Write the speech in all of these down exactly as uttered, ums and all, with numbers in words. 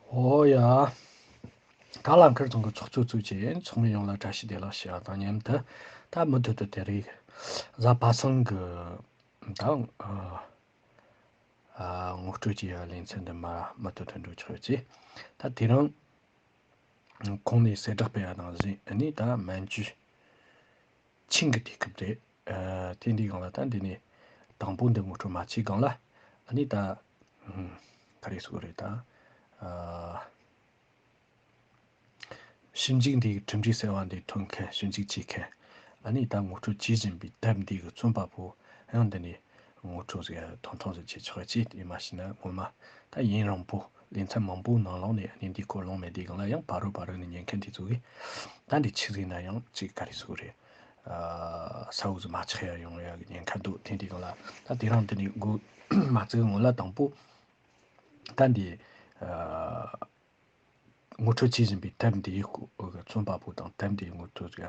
ཨོ་ཡ། ད་ལམ་ཁར་ཚང་གི་ཚོགས་གཙོ་གཙོས་བྱས་ཚོགས་མི་ཡོངས་ལ་བཀྲ་ཤིས་བདེ་ལེགས་ཞུ་བ་དང་མཉམ་དུ། ད་མུ་མཐུད་དུ་དེ་རིང་གཟའ་པ་སངས་གི་ད་ཨ་ཨ་ངོ་སྤྲོད་ཀྱི་ལེ་ཚན་འདི་མ་མུ་མཐུད་དུ་འགྲོ་ཆོག་ཅེས། ད་དེ་རིང་ཁོང་ནས་གསལ་བསྒྲགས་སྤེལ་བ་དང་གཞན་ཨ་ནི་ད་མན་ཇུ་ཆིང་གི་དུས་སྐབས་རེད། ཨ་དེ་འདི་སྒང་ལ་ད་འདི་ནས་དང་པོ་འདི་ངོ་སྤྲོད་མ་བྱས་སྒང་ལ་ཨ་ནི་ད་ཨ་ག་རེ་ཟེར་དགོས་རེད། ད་ཨ་ཞིབ་འཇུག་འདིའི་གྲུབ་འབྲས་གསལ་བ་འདི་ཐོན་མཁན། ཞིབ་འཇུག་བྱེད་མཁན། ཨ་ནི་ད་ངོ་སྤྲོད་བྱེད་བཞིན་པའི་དེབ་འདི་གི་རྩོམ་པ་པོ་ཡང་འདི་ནས་ངོ་སྤྲོད་ཟིག་ཐུང་ཐུང་ཟིག་བྱེད་ཆོག་ཅེས། དེ་མ་བྱས་ན་ངོ་མ་ད་ཡུན་རིང་པོ་ལེ་ཚན་མང་པོ་ནང་ལོགས་ནས་ཨ་ནི་འདི་སྐོར་ལངས་མེད། དེ་སྒང་ལ་ཡང་ཕ་རོལ་ཕ་རོལ་ནས་ཉན་མཁན་དེ་ཚོ་གིས་ད་འདི་ཆི་ཟིག་ན་ཡང་ཅིག་ག་རེ་ཟེར་དགོས་རེད། ཨ་གསལ་བོ་ཟིག་མ་ཆགས་ཡ་ཡོང་ཡ་གི་ཉེན་ཁ་འདུག་དེ་འདི་སྒང་ལ་ད་དེ་རིང་འདི་ནས་འགོ་མ་བཙུགས་སྔོན་ལ་དང་པོ་ད་འདི་ཨ་ངོ་སྤྲོད་བྱེད་བཞིན་པའི་དེབ་འདིའི་སྐོར་གྱི་རྩོམ་པ་པོ་དང་དེབ་འདིའི་ངོ་སྤྲོད་ཀྱི་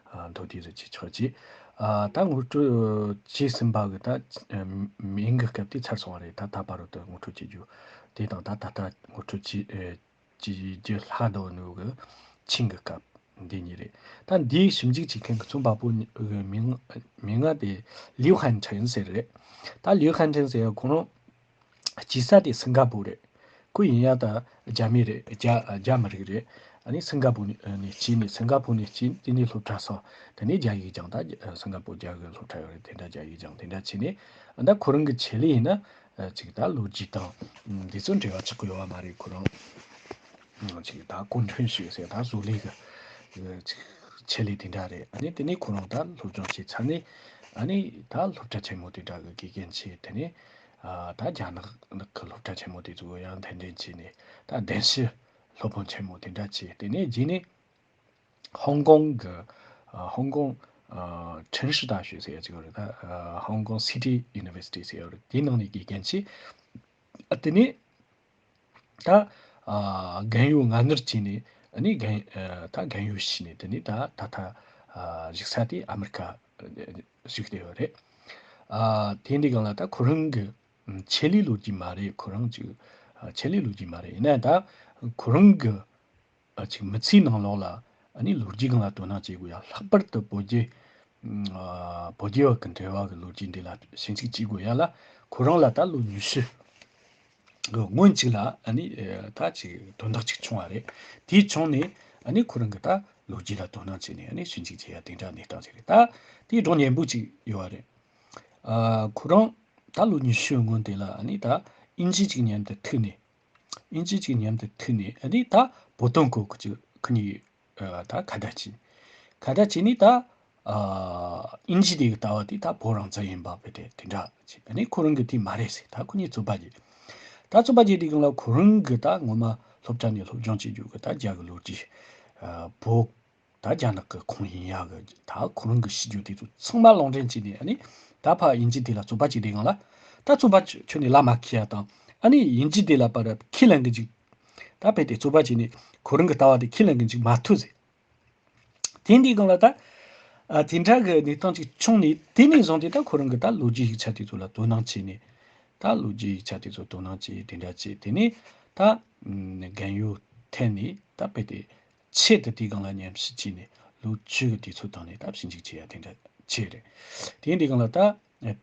ཨ་མདོར་བསྡུས་ཟིག་བྱེད་ཆོག་ཅེས། ཨ་ད་ངོ་སྤྲོད་བྱས་ཟིན་པ་གི་ད་ཨ་མིང་གི་སྐབས་དེ་ཚར་སོང་བ་རེད། ད་ད་བར་དུ་ངོ་སྤྲོད་བྱེད་རྒྱུ་དེ་དང་ད་ད་ལྟ་ངོ་སྤྲོད་བྱེད་ཨ་བྱེད་རྒྱུ་ལྷག་འདུག་ནོ་གི་ཆིང་གི་སྐབས་འདི་གཉིས་རེད། ད་འདིའི་ཞིབ་འཇུག་བྱེད་མཁན་གྱི་རྩོམ་པ་པོ་གི་མིང་མིང་ང་དེ་ལིའུ་ཧན་ཁྲིན་ཟེར་རེད། ད་ལིའུ་ཧན་ཁྲིན་ཟེར་ཡ་ཁོ་རང་སྐྱེས་ས་དེ་སིང་ག་པུར་རེད། ཁོ་ཡིན་ཡ་ད་རྒྱ་མི་རེད། རྒྱ་རྒྱ་མི་རིགས་རེད། ཨ་ནི་སིང་ག་པུར་ནས་ནས་སྐྱེས་ནས་སིང་ག་པུར་ནས་སྐྱེས། དེ་ནས་སློབ་གྲྭ་སོང་། དེ་ནས་རྒྱ་ཡིག་སྦྱངས། ད་སིང་ག་པུར་རྒྱ་གི་སློབ་གྲྭ་ཡོད་རེད། དེ་འདྲ་རྒྱ་ཡིག་སྦྱངས། དེ་འདྲ་བྱས་ནས་ད་ཁོ་རང་གི་ཆེད་ལས་ཡིན་ན་ཅིག་ད་ལོ་རྒྱུས་དང་འདི་ཚོ་འབྲེལ་བ་ཆགས་ཀྱི་ཡོད་པ་མ་རེད། ཁོ་རང་ཅིག་ད་གུང་ཁྲན་ཞུ་ཟེར་ད་བཟོ་ལས་གི་ཅིག་ཆེད་ལས་དེ་འདྲ་རེད། ཨ་ནི་དེ་ནས་ཁོ་རང་ད་སློབ་སྦྱོང་བྱས་ཚར་ནས་ཨ་ནི་ད་སློབ་གྲྭ་ཆེན་མོ་དེ་འདྲ་གི་དགེ་རྒན་བྱས། དེ་ནས་ཨ་ད་རྒྱ་ནག་གི་སློབ་གྲྭ་ཆེན་མོ་དེ་ཚོ་ཡང་གདན་འདྲེན་བྱས་ནས་ད་གདན་ཞུ་སློབ་དཔོན་ཆེན་མོ་དེ་འདྲ་བྱས། དེ་ནས་རྗེས་ནས་ཧོང་ཀོང་གི་ཨ་ཧོང་ཀོང་ཨ་ཁྲིན་ཧྲི་ཏ་ཞུ་ཟེར་ཡ་ཅིག་ཡོད་རེད། ད་ཨ་ཧོང་ཀོང་སི་ཊི་ཡུ་ནི་ཝར་སི་ཊི་ཟེར་ཡ་ཡོད་རེད། དེའི་ནང་ནས་དགེ་རྒན་བྱས། ཨ་དེ་ནས་ད་ཨ་རྒན་ཡོལ་སྔ་སྣུར་བྱས་ནས་ཨ་ནི་རྒན་ཨ་ད་རྒན་ཡོལ་ཞུས་ནས་དེ་ནས་ད་ད་ལྟ་ཨ་བཞུགས་ས་དེ་ཨ་མི་རི་ཀ་བཞུགས་བསྡད་ཡོད་རེད། ཨ་དེ་འདི་སྒང་ལ་ད་ཁོ་རང་གི་ཆེད་ལས་ལོ་རྒྱུས་མ་རེད། ཁོ་རང་ཅིག་ཨ་ཆེད་ལས་ལོ་རྒྱུས་མ་རེད། ཡིན་ན་ད་ཁོ་རང་གི་ཨ་ཅིག་མི་ཚེའི་ནང་ལོགས་ལ་ཨ་ནི་ལོ་རྒྱུས་སྒང་ལ་དོ་སྣང་བྱེད་དགོས་ཡ། ལྷག་པར་དུ་བོད་བརྒྱུད་ཨ་བོད་རྒྱུད་བར་གྱི་འབྲེལ་བ་གི་ལོ་རྒྱུས་འདི་ལ་ཞིབ་འཇུག་བྱེད་དགོས་ཡ་ལ་ཁོ་རང་ལ་ད་ལོ་ཉི་ཤུ་གི་སྔོན་ཅིག་ལ་ཨ་ནི་ཨ་ད་ཅིག་དོན་དག་ཅིག་བྱུང་བ་རེད། དེའི་བྱུང་ནས་ཨ་ནི་ཁོ་རང་གི་ད་ལོ་རྒྱུས་ལ་དོ་སྣང་བྱས་ནས་ཨ་ནི་ཞིབ་འཇུག་བྱེད་ཡ་དེ་འདྲ་གནས་སྟངས་ཅིག་རེད། ད་དེའི་སྒྲོམ་སྙན་པོ་ཅིག་ཡོད་པ་རེད། ཨ་ཁོ་རང་ད་ལོ་ཉི་ཤུ་སྔོན་དེ་ལ་ཨ་ནི་ད་དབྱིན་ཇི་ཅིག་མཉམ་དུ་ཐུག་ནས། དབྱིན་ཇི་ཅིག་མཉམ་དུ་ཐུག་ནས་ཨ་ནི་ད་བོད་དོན་སྐོར་གྱི་ཁོ་གཉིས་ཨ་ད་ཁ་བརྡ་བྱས། ཁ་བརྡ་བྱས་ནས་ད་ཨ་དབྱིན་ཇི་དེ་གི་ལྟ་བ་དེ་ད་བོད་རང་བཙན་ཡིན་པ་བས་དེ་དེ་འདྲ་བྱས། ཨ་ནི་ཁོ་རང་གི་དེ་མ་རེད་ཟེར། ད་ཁོ་གཉིས་རྩོད་པ་བྱས། ད་རྩོད་པ་བྱས་དུས་སྒང་ལ་ཁོ་རང་གི་ད་ངོ་མ་སློབ་གྲྭ་ནས་སློབ་སྦྱོང་བྱེད་རྒྱུ་གི་ད་རྒྱ་གི་ལོ་རྒྱུས་ཨ་བོད་ད་རྒྱ་ནག་གི་ཁོངས་ཡིན་ཡག་གི་ད་ཁོ་རང་གི་ཤེས་རྒྱུ་དེ་ཚོ་ཚང་མ་ལུང་འདྲེན་བྱས་ནས་ཨ་ནི་ད་ཕར་དབྱིན་ཇི་དེ་ལ་རྩོད་པ་བྱེད་དུས་སྒང་ལ་ད་རྩོད་པ་ཁྱོན་ནས་ལ་མ་ཁེལ་ཡ་དང་། ཨ་ནི་དབྱིན་ཇི་དེ་ལ་པར་ཁས་ལེན་གི་འཇུག་ད་ཕེ་དེ་རྩོད་པ་བྱས་ནས་ཁོ་རང་གི་ལྟ་བ་དེ་ཁས་ལེན་གི་འཇུག་མ་ཐུབ་ཟེར། དེ་འདི་སྒང་ལ་ད་ཨ་དེ་འདྲ་གི་གནས་སྟངས་ཅིག་བྱུང་ནས་དེ་ནས་བཟུང་སྟེ་ད་ཁོ་རང་གི་ད་ལོ་རྒྱུས་ཡིག་ཆ་དེ་ཚོ་ལ་དོ་སྣང་བྱས་ནས། ད་ལོ་རྒྱུས་ཡིག་ཆ་དེ་ཚོ་དོ་སྣང་བྱས་དེ་འདྲ་བྱས། དེ་ནས་ད་རྒན་ཡོལ་ཐོན་ནས་ད་ཕེ་དེ། ཆེད་དུ་དེའི་སྒང་ལ་ཉམས་ཞིབ་བྱས་ནས་ལོ་བཅུ་གི་དུས་ཚོད་བཏང་ནས་ད་ཞིབ་འཇུག་བྱེད་ཡ་དེ་འདྲ་བྱས་རེད། དེ་འདི་སྒང་ལ་ད་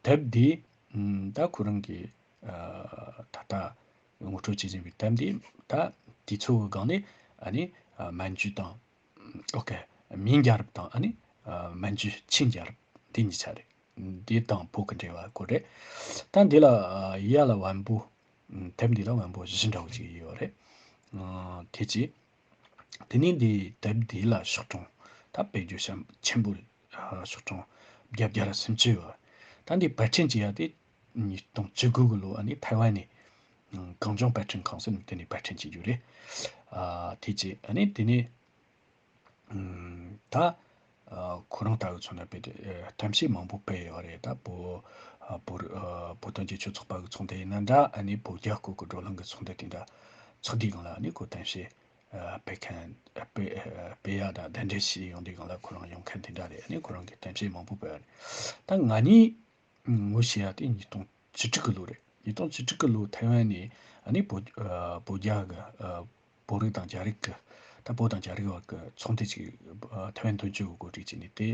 དེབ་འདི་ད་ཁོ་རང་གི་ད་ལྟ་ངོ་སྤྲོད་བྱེད་བཞིན་པའི་དེབ་འདི་ད་དུས་ཚོད་ཀྱི་སྒང་ནས་ཨ་ནི་མན་ཇུ་དང་ཨོ་ཁེ་མིང་རྒྱལ་རབས་དང་ཨ་ནི་མན་ཇུ་ཆིང་རྒྱལ་རབས་འདི་གཉིས་ཆ་རེད། འདི་དང་བོད་ཀྱི་འབྲེལ་བ་སྐོར་རེད། ད་འདི་ལ་ཡ་ལ་བམ་པོ། དེབ་འདི་ལ་བམ་པོ་བཞི་འདྲ་བོ་ཅིག་ཡོད་རེད། ཨ་དེ་ཅི། དེ་ནས་འདི་དེབ་འདི་ལ་ཤོག་གྲངས་ད་དཔེ་རྒྱུ་ཤ་ཆེན་པོ་རེད། ཨ་ཤོག་གྲངས་བརྒྱད་བརྒྱ་ར་སུམ་ཅུ་ཡོད། ད་འདི་པར་སྐྲུན་བྱེད་ཡ་དེ་ཉིས་སྟོང་བཅུ་དགུ་གི་ལོ་ཨ་ནི་ཐའེ་ཝན་ནས་གངས་ལྗོངས་པར་སྐྲུན་ཁང་ཟེར་ནས་དེ་ནས་པར་སྐྲུན་བྱེད་རྒྱུ་རེད། ཨ་དེ་ཅི། ཨ་ནི་དེ་ནས་ཨམ་ད་ཨ་ཁོ་རང་ལྟ་བུ་མཚོན་ན་དཔེ་དེ་ཨ་གཏམ་བཤད་མང་པོ་སྤེལ་ཡོད་རེད། ད་བོད་ཨ་བོད་ཨ་བོད་དོན་རྒྱལ་ཕྱོགས་ཚོགས་པ་གི་ཚོགས་འདུ་ཡིན་ན་འདྲ། ཨ་ནི་བོད་རྒྱ་སྐོར་གི་བགྲོ་གླེང་གི་ཚོགས་འདུ་དེ་འདྲ་ཚོགས་དུས་སྒང་ལ་ཨ་ནི་ཁོ་གཏམ་བཤད་ཨ་སྤེལ་མཁན་ཨ་སྤེལ་ཨ་སྤེལ་ཡ་དང་གདན་འདྲེན་ཞུས་ཡོང་དུས་སྒང་ལ་ཁོ་རང་ཡོང་མཁན་དེ་འདྲ་རེད། ཨ་ནི་ཁོ་རང་གིས་གཏམ་བཤད་མང་པོ་སྤེལ་བ་རེད། ད་ང་གཉིས་ངོ་ཤེས་ཡ་དེ་ཉིས་སྟོང་བཅུ་དྲུག་གི་ལོ་རེད། ཉིས་སྟོང་བཅུ་དྲུག་གི་ལོ་ཐའེ་ཝན་ནས་ཨ་ནི་བོད་ཨ་བོད་རྒྱ་གི་ཨ་ བོད་རིགས་དང་རྒྱ་རིགས་ཀྱི། ད་བོད་དང་རྒྱ་རིགས་བར་གྱི་ཚོགས་འདུ་ཅིག་ཨ་ཐེ་ཝན་དོན་གཅོད་ཀྱི་འགོ་ཁྲིད་བྱས་ནས་དེ་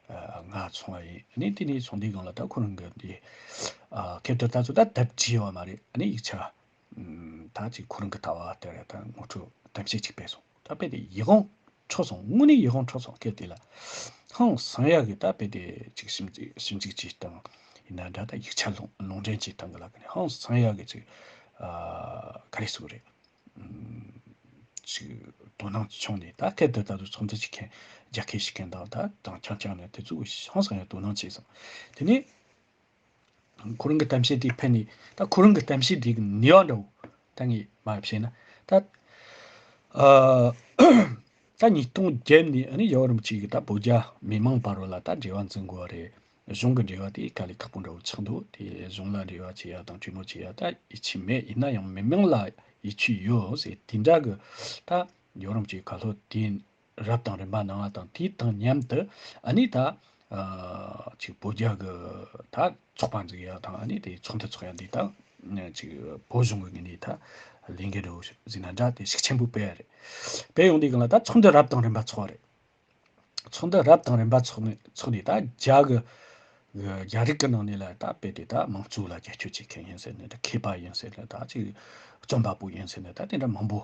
ཨ་ང་ཚོང་བ་ཡིན། ཨ་ནི་དེ་ནས་ཚོགས་འདུའི་སྒང་ལ་ད་ཁོ་རང་གི་འདི་ཨ་སྐབས་དེར་ད་ཚོ་ད་དེབ་བྲིས་ཡོད་མ་རེད། ཨ་ནི་ཡིག་ཆ་ཨམ་ད་ཅིག་ཁོ་རང་གི་ལྟ་བ་དེ་རེད། ད་ངོ་སྤྲོད་གཏམ་བཤད་ཅིག་སྤེལ་སོང་། ད་དཔེ་དེ་ཡིད་དབང་འཕྲོག་སོང་། དངོས་གནས་ཡིད་དབང་འཕྲོག་སོང་། སྐབས་དེ་ལ་ཧང་སང་ཡག་གི། ད་དཔེ་དེ་ཅིག་ཞིབ་འཇུག་ཞིབ་འཇུག་བྱེད་སྟངས་ཡིན་ན་འདྲ། ད་ཡིག་ཆ་ལུང་ལུང་འདྲེན་བྱེད་སྟངས་གི་ལ་ཀ་ནས་ཧང་སང་ཡག་གི་ཅིག་ཨ་ག་རེ་ཟེར་དགོས་རེད། ཅིག་དོ་སྣང་བྱུང་ནས། ད་སྐབས་དེར་ད་དུང་ཚོགས་འདུ་བྱེད་མཁན་རྒྱ་སྐད་བཤད་མཁན་དང་ད་དང་རྐྱང་རྐྱང་ནས་དེ་ཚོ་ཧང་སང་ཡག་དོ་སྣང་བྱས་སོང་། དེ་ནས་ཁོ་རང་གི་གཏམ་བཤད་དེ་ཕན་ནས། ད་ཁོ་རང་གི་གཏམ་བཤད་དེ་གི་ནུས་པ་འདྲ་བོ་ད་ངས་མར་བཤད་ན། ད་ཨ་ད་ཉིས་སྟོང་བརྒྱད་ནས་ཨ་ནི་རྒྱལ་བ་རིན་པོ་ཆེ་གི་ད་བོད་རྒྱ་མི་མང་བར་ལ་ད་འབྲེལ་བ་འཛིན་དགོས་པ་རེད། གཞུང་གི་འབྲེལ་བ་དེ་དཀའ་ལས་ཁག་པོ་འདྲ་བོ་ཆགས་འདུག། དེ་གཞུང་ལ་འབྲེལ་བ་བྱེད་ཡ་དང་གྲོས་མོལ་བྱེད་ཡ་ད་ཡིད་ཆེས་མེད། ཡིན་ན་ཡང་མི་མང་ལ་ཡིད་ཆེས་ཡོད་ཟེར། དེ་འདྲ་གི་ད་རྒྱལ་བ་རིན་པོ་ཆེའི་ཁ་ལྷོད་དེ་རབ་དང་རིམ་པ་གནང་བ་དང་། དེ་དང་མཉམ་དུ་ཨ་ནི་ད་ཨ་ཅིག་བོད་རྒྱ་གི་ད་ཚོགས་པ་འཛུགས་ཡ་དང་། ཨ་ནི་དེ་ཚོགས་འདུ་ཚོགས་ཡ་འདི་ད་ཅིག་བོད་གཞུང་གི་ངོས་ནས་ད་ལས་འགན་འདྲ་བོ་ཟིན་ན་འདྲ། དེ་ཤུགས་ཆེན་པོ་སྤེལ་ཡ་རེད། སྤེལ་ཡོང་དུས་སྒང་ལ་ད་ཚོགས་འདུ་རབ་དང་རིམ་པ་ཚོགས་པ་རེད། ཚོགས་འདུ་རབ་དང་རིམ་པ་ཚོགས་ནས་ཚོགས་ནས། ད་རྒྱ་གི་རྒྱ་རིགས་ཀྱི་ནང་ནས་ལ་ད་དཔེ་དེ་ད་དམངས་གཙོ་ལ་རྒྱབ་སྐྱོར་བྱེད་མཁན་ཡིན་ཟེར་ནས། ད་མཁས་པ་ཡིན་ཟེར་ནས། ད་ཅིག་རྩོམ་པ་པོ་ཡིན་ཟེར་ནས། ད་དེ་འདྲ་མང་པོ་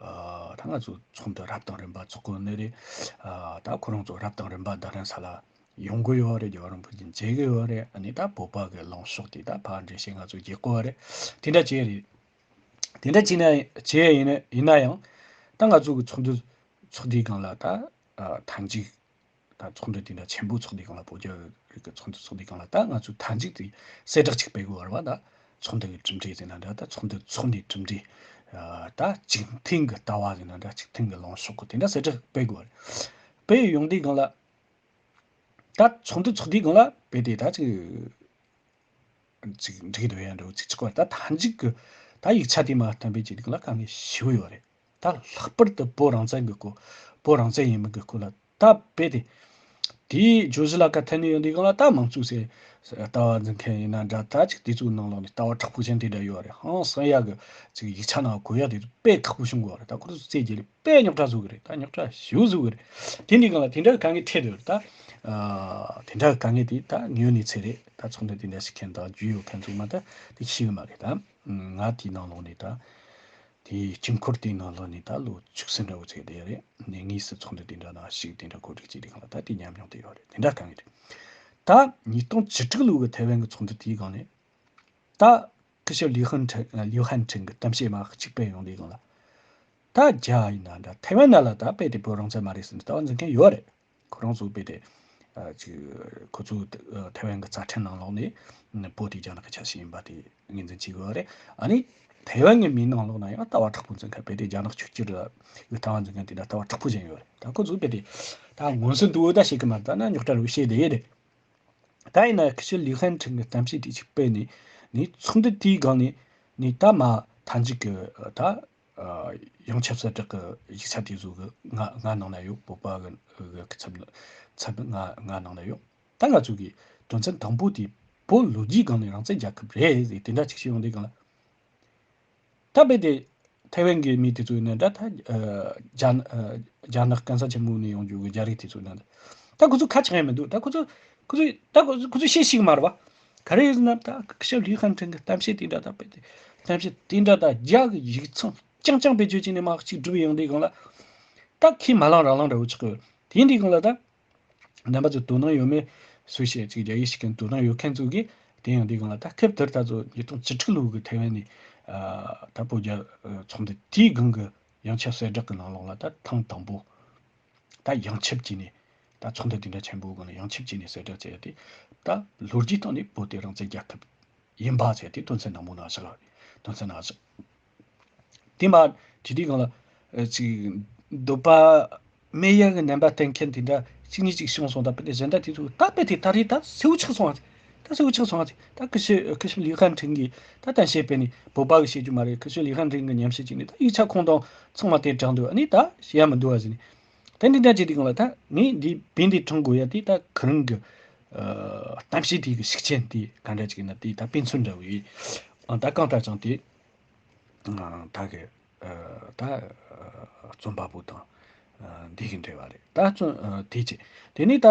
ཨ་ད་ང་ཚོ་ཚོགས་འདུ་རབ་དང་རིམ་པ་ཚོགས་གོ་ནི་རེད། ཨ་ད་ཁོ་རང་ཚོ་རབ་དང་རིམ་པ་རྡ་རམ་ས་ལ་ཡོང་གི་ཡོད་རེད། རྒྱལ་བ་རིན་པོ་ཆེ་མཇལ་གི་ཡོད་རེད། ཨ་ནི་ད་བོད་པ་གི་ལངས་ཕྱོགས་དེ་ད་ཕར་འགྲེལ་བཤད་ང་ཚོ་རྒྱག་གོ་རེད། དེ་འདྲ་བྱས་རེད། དེ་འདྲ་བྱས་ན་བྱས་ཡིན་ན་ཡིན་ན་ཡང་། ད་ང་ཚོ་གི་ཚོགས་འདུ་ཚོགས་དུས་སྒང་ལ་ད་ཨ་མཐའ་མཇུག་ད་ཚོགས་འདུ་དེ་འདྲ་ཆེན་པོ་ཚོགས་དུས་སྒང་ལ། བོད་རྒྱ་རིགས་ཀྱི་ཚོགས་འདུ་ཚོགས་དུས་སྒང་ལ་ད་ང་ཚོས་མཐའ་མཇུག་དེ་གསལ་བསྒྲགས་ཅིག་སྤེལ་དགོས་པ་རེད་བ། ད་ཚོགས་འདུ་གི་གྲུབ་འབྲས་ཟེར་ན་འདྲ། ད་ཚོགས་འདུ་ཚོགས་ནས་གྲུབ་འབྲས་ཨ་ད་གཅིག་མཐུན་གི་ལྟ་བ་ཟེར་ན་འདྲ། གཅིག་མཐུན་གི་ལངས་ཕྱོགས་གི་དེ་འདྲ་གསལ་བསྒྲགས་སྤེལ་དགོས་པ་རེད། སྤེལ་ཡོང་དུས་སྒང་ལ། ད་ཚོགས་འདུ་ཚོགས་དུས་སྒང་ལ་དཔེ་དེ་ད་ཅིག་ཅིག་འགྲིག་འདུག་ཡ་འདྲ་བོ་ཅིག་ཆགས་པ་རེད། ད་མཐའ་མཇུག་གི་ད་ཡིག་ཆ་དེ་མར་གཏན་འབེབས་བྱེད་དུས་སྒང་ལ་དཀའ་ངལ་ཞེ་པོ་ཡོད་རེད། ད་ལྷག་པར་དུ་བོད་རང་བཙན་གི་སྐོར། བོད་རང་བཙན་ཡིན་མིན་གི་སྐོར་ལ་ད་དཔེ་དེ། དེའི་བརྗོད་གཞི་ལ་ཁ་འཐེན་ནས་ཡོང་དུས་སྒང་ལ། ད་དམངས་གཙོ་ཟེར་ལྟ་བ་འཛིན་མཁན་ཡིན་ན་འདྲ། ད་ཅིག་དེ་ཚོའི་ནང་ལོགས་ནས་ལྟ་བ་དྲག་པོ་ཅན་དེ་འདྲ་ཡོད་རེད། ཧང་སང་ཡག་གི་ཅིག་ཡིག་ཆ་ནང་གོ་ཡ་དེ་ཚོ་དཔེ་ཁག་པོ་བྱུང་གི་ཡོད་རེད། ད་ཁོ་ཚོ་བཙལ་རྒྱུ་རེད། དཔེ་རྙོག་དྲ་བཟོ་གི་རེད། ད་རྙོག་དྲ་ཞེ་པོ་བཟོ་གི་རེད། དེ་འདྲའི་སྒང་ལ་དེ་འདྲ་གི་དཀའ་ངལ་འཕྲད་འདུག་རེད། ད་ཨ་དེ་འདྲ་གི་དཀའ་ངལ་དེ་ད་ཉོས་ནས་ཚེ་རེད། ད་ཚོགས་འདུ་དེ་འདྲ་ཞིག་མཁན་དང་རྒྱུས་ཡོད་མཁན་ཚོ་མ་ད་དེ་ཤེས་གི་མ་རེད། ད་ང་དེའི་ནང་ལོགས་ནས། ད་དེའི་དཀྱིལ་འཁོར་དེའི་ནང་ལོགས་ནས་ད་ལོ་བཅུ་གསུམ་འདྲ་བོ་ཚེ་བསྡད་རེད། ནས་དངོས་སུ་ཚོགས་འདུ་དེ་འདྲ་ནང་ཞུགས། དེ་འདྲ་གོ་སྒྲིག་བྱས་དུས་སྒང་ལ་ད་དེ་ཉམས་མྱོང་དེ་ཡོད་རེད། དེ་འདྲ་དཀའ་ངལ་རེད། ད་ཉིས་སྟོང་བཅུ་དྲུག་ལོ་གི་ཐའེ་ཝན་གི་ཚོགས་འདུ་དེའི་སྒང་ནས། ད་སྐུ་ཞབས་ལིའུ་ཧན་ཁྲིན། ལིའུ་ཧན་ཁྲིན་གྱི་གཏམ་བཤད་མ་གཅིག་སྤེལ་ཡོང་དུས་སྒང་ལ། ད་རྒྱ་ཡིན་ན་འདྲ། ཐའེ་ཝན་ནང་ལ་ད་དཔེ་དེ་བོད་རང་བཙན་མ་རེད་ཟེར་ནས་ལྟ་བ་འཛིན་མཁན་ཡོད་རེད། ཁོ་རང་ཚོ་དཔེ་དེ་ཨ་ཅིག་ཁོ་ཚོ་ཨ་ཐའེ་ཝན་གྱི་རྩ་ཁྲིམས་ནང་ལོགས་ནས་བོད་དེ་རྒྱ་ནག་གི་ཆ་ཤས་ཡིན་པ་དེ་ངོས་འཛིན་བྱེད་ཀྱི་ཡོད་རེད། ཨ་ནི་ཐའེ་ཝན་གྱི་མིའི་ནང་ལོགས་ན་ཡང་ལྟ་བ་དྲག་པོ་འཛིན་མཁན། དཔེ་དེ་རྒྱ་ནག་ཆོས་བརྒྱུད་ལ་ལྟ་བ་འཛིན་མཁན་དེ་འདྲ་ལྟ་བ་དྲག་པོ་ཅན་ཡོད་རེད། ད་ཁོ་ཚོ་དཔེ་དེ་ད་མངོན་གསལ་དོད་པོ་ད་བཤད་གི་མ་རེད། ད་ན་རྙོག་དྲ་རུ་བཤད་བསྡད་ཡོད་རེད། ད་ཡིན་ན་སྐུ་ཞབས་ལིའུ་ཧན་ཁྲིན་གྱི་གཏམ་བཤད་དེ་ཅིག་སྤེལ་ནས། ནས་ཚོགས་འདུ་དེའི་སྒང་ནས་ནས་ད་མ་མཐའ་མཇུག་གི་ད་ཨ་ཡོངས་ཁྱབ་གསལ་བསྒྲགས་ཀྱི་ཡིག་ཆ་དེ་ཚོ་གི་ང་ང་ནང་ན་ཡོད། བོད་པ་གི་གི་ཚབ་ཚབ་ང་ང་ནང་ན་ཡོད། ད་ང་ཚོ་གི་དོན་ཚན་དང་པོ་དེ་བོད་ལོ་རྒྱུས་སྒང་ནས་རང་བཙན་རྒྱལ་ཁབ་རེད་ཟེར་དེ་འདྲ་ཅིག་བཤད་ཡོང་དུས་སྒང་ལ། ད་དཔེ་དེ་ཐའེ་ཝན་གྱི་མི་དེ་ཚོ་ཡིན་ན་འདྲ། ད་ཨ་རྒྱ་ཨ་རྒྱ་ནག་གང་ས་ཆེན་མོ་ནས་ཡོང་རྒྱུ་གི་རྒྱ་རིགས་དེ་ཚོ་ཡིན་ན་འདྲ། ད་ཁོ་ཚོ་ཁ་ཆག་ཡ་མི་འདུག། ད་ཁོ་ཚོ་ཁོ་ཚོ་ད་ཁོ་ཚོ་ཁོ་ཚོ་བཤད་ཤེས་གི་མ་རེད་བ། ག་རེ་ཡིན་ཟེར་ན། ད་སྐུ་ཞབས་ལིའུ་ཧན་ཁྲིན་གྱི་གཏམ་བཤད་དེ་འདྲ། ད་དཔེ་དེ་གཏམ་བཤད་དེ་འདྲ། ད་རྒྱ་གི་ཡིག་ཚང་རྐྱང་རྐྱང་དཔེ་བརྗོད་བྱས་ནས་མ་གཅིག་སྒྲུབ་ཡོང་དུས་སྒང་ལ། ད་ཁས་མ་བླངས་རང་བླངས་འདྲ་བོ་ཆགས་ཡོད། དེ་ཡིན་དུས་སྒང་ལ་ད། རྣམ་པ་ཚོ་དོ་སྣང་ཡོད་མེད་སུ་ཤེས། ཅིག་རྒྱ་ཡིག་ཤེས་མཁན་དོ་སྣང་ཡོད་མཁན་ཚོ་གིས་དེ་ཡང་དེ་སྒང་ལ། ད་སྐབས་དེར་ད་ཚོ་ཉིས་སྟོང་བཅུ་དྲུག་ལོ་གི་ཐའེ་ཝན་ནས་ཨ་ད་བོད་རྒྱ་ཨ་ཚོགས་འདུ་དེའི་སྒང་གི་ཡོངས་ཁྱབ་གསལ་བསྒྲགས་ཀྱི་ནང་ལོགས་ལ། ད་ཐེངས་དང་པོ་ད་ཡོངས་ཁྱབ་བྱས་ནས་ད་ཚོགས་འདུ་དེ་འདྲ་ཆེན་པོའི་སྒང་ལ་ཡོངས་ཁྱབ་བྱས་ནས་གསལ་བསྒྲགས་བྱས་ཏེ། ད་ལོ་རྒྱུས་སྟེང་ནས་བོད་དེ་རང་བཙན་རྒྱལ་ཁབ་ཡིན་པ་ཟེར་ཏེ་དོན་ཚན་ནང་མོ་ནང་བཞག་དོན་ཚན་ནང་བཞག། དེ་མ་དེ་དུས་སྒང་ལ་ཨ་ཅིག་འདོད་པ་མེད་ཡ་གི་རྣམ་པ་བསྟན་མཁན་དེ་འདྲ་གཅིག་གཉིས་ཅིག་བྱུང་སོང་། ད་དཔེ་དེ་གཞན་དག་དེ་ཚོ་ད་དཔེ་དེ་ད་རེས་ད་སེའུ་ཆགས་སོང་བ། ད་སེའུ་ཆགས་སོང་བ། ད་སྐུ་ཞབས་སྐུ་ཞབས་ལིའུ་ཧན་ཁྲིན་གྱིས་ད་གཏམ་བཤད་སྤེལ་ནས། བོད་པ་གིས་བཤད་རྒྱུ་མ་རེད། སྐུ་ཞབས་ལིའུ་ཧན་ཁྲིན་གྱིས་ཉམས་ཞིབ་བྱས་ནས་ད་ཡིག་ཆ་ཁུངས་དང་ཚང་མ་དེ་དྲངས་འདུག། ཨ་ནི་ད་བཤད་ཡ་མི་འདུག་བ་ཟེར་ནས། ད་འདི་འདྲ་བྱས་དུས་སྒང་ལ་ད་ངས་འདི་བན་དེ་དྲངས་དགོས་ཡ་དེ། ད་ཁོ་རང་གི་ཨ་གཏམ་བཤད་དེ་གི་ཤུགས་རྐྱེན་དེ་ག་འདྲ་ཅིག་ཡིན་ན། དེ་ད་དཔེ་མཚོན་འདྲ་བོ་ཡིན། ཨ་ད་གང་ལྟར་ཀྱང་དེ་ཨ་ད་གི་ ཨ་ད་ཨ་རྩོམ་པ་པོ་དང་ཨ་འདི་གི་འབྲེལ་བ་རེད། ད་རྩོམ་ཨ་དེ་བྱས། དེ་ནས་ད་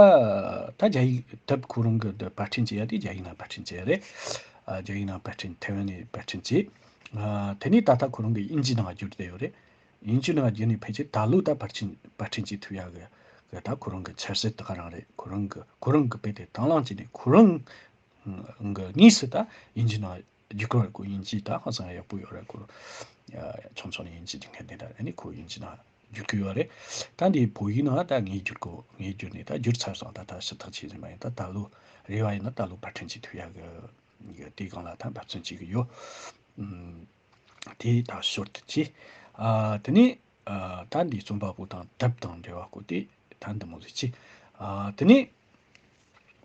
ད་རྒྱ་ཡིག་དེབ་ཁོ་རང་གི་འདི་པར་སྐྲུན་བྱས་ཡ་དེ་རྒྱ་ཡིག་ནང་པར་སྐྲུན་བྱས་ཡ་རེད། ཨ་རྒྱ་ཡིག་ནང་པར་སྐྲུན་ཐེ་ཝན་ནས་པར་སྐྲུན་བྱས། ཨ་དེ་ནས་ད་ལྟ་ཁོ་རང་གི་དབྱིན་ཇི་ནང་བསྒྱུར་བསྡད་ཡོད་རེད། དབྱིན་ཇི་ནང་བསྒྱུར་ནས་ཕལ་ཆེར་ད་ལོ་ད་པར་སྐྲུན་པར་སྐྲུན་བྱེད་ཐུབ་ཡ་གི་གི་ད་ཁོ་རང་གི་འཆར་གཞི་དེ་ག་རང་རེད། ཁོ་རང་གི་ཁོ་རང་གི་དཔེ་དེ་དང་བླངས་བྱས་ནས་ཁོ་རང་གི་དངོས་སུ་ད་དབྱིན་ཇི་ནང་བསྒྱུར་དགོས་རེད། ཁོ་དབྱིན་ཇི་ད་ཧང་སང་ཡག་པོ་ཡོད་རེད། ཁོ་ཆུང་ཆུང་ནས་དབྱིན་ཇི་སྒྲུབ་མཁན་དེ་འདྲ། ཨ་ནི་ཁོ་དབྱིན་ཇི་ནང་བསྒྱུར་གི་ཡོད་རེད། ད་འདི་བོད་ཡིག་ནང་ད་ངས་བསྒྱུར་གོ་ངས་བསྒྱུར་ནས་ད་བསྒྱུར་ཚར་སོང་། ད་ད་ཞིབ་ཐག་བྱས་ཟིན་པ་ཡིན། ད་ད་ལོ་རེ་བ་ཡིན་ན་ད་ལོ་པར་སྐྲུན་བྱེད་ཐུབ་ཡ་གི་གི་དེའི་སྒང་ལ་ད་འབད་བརྩོན་བྱེད་གི་ཡོད། ཨུམ། དེ་ད་ཞོར་དུ་བྱས། ཨ་དེ་ནས་ཨ་ད་འདི་རྩོམ་པ་པོ་དང་དེབ་དང་འབྲེལ་བ་སྐོར་དེ་ད་འདི་མོ་ཟིག་བྱས། ཨ་དེ་ནས་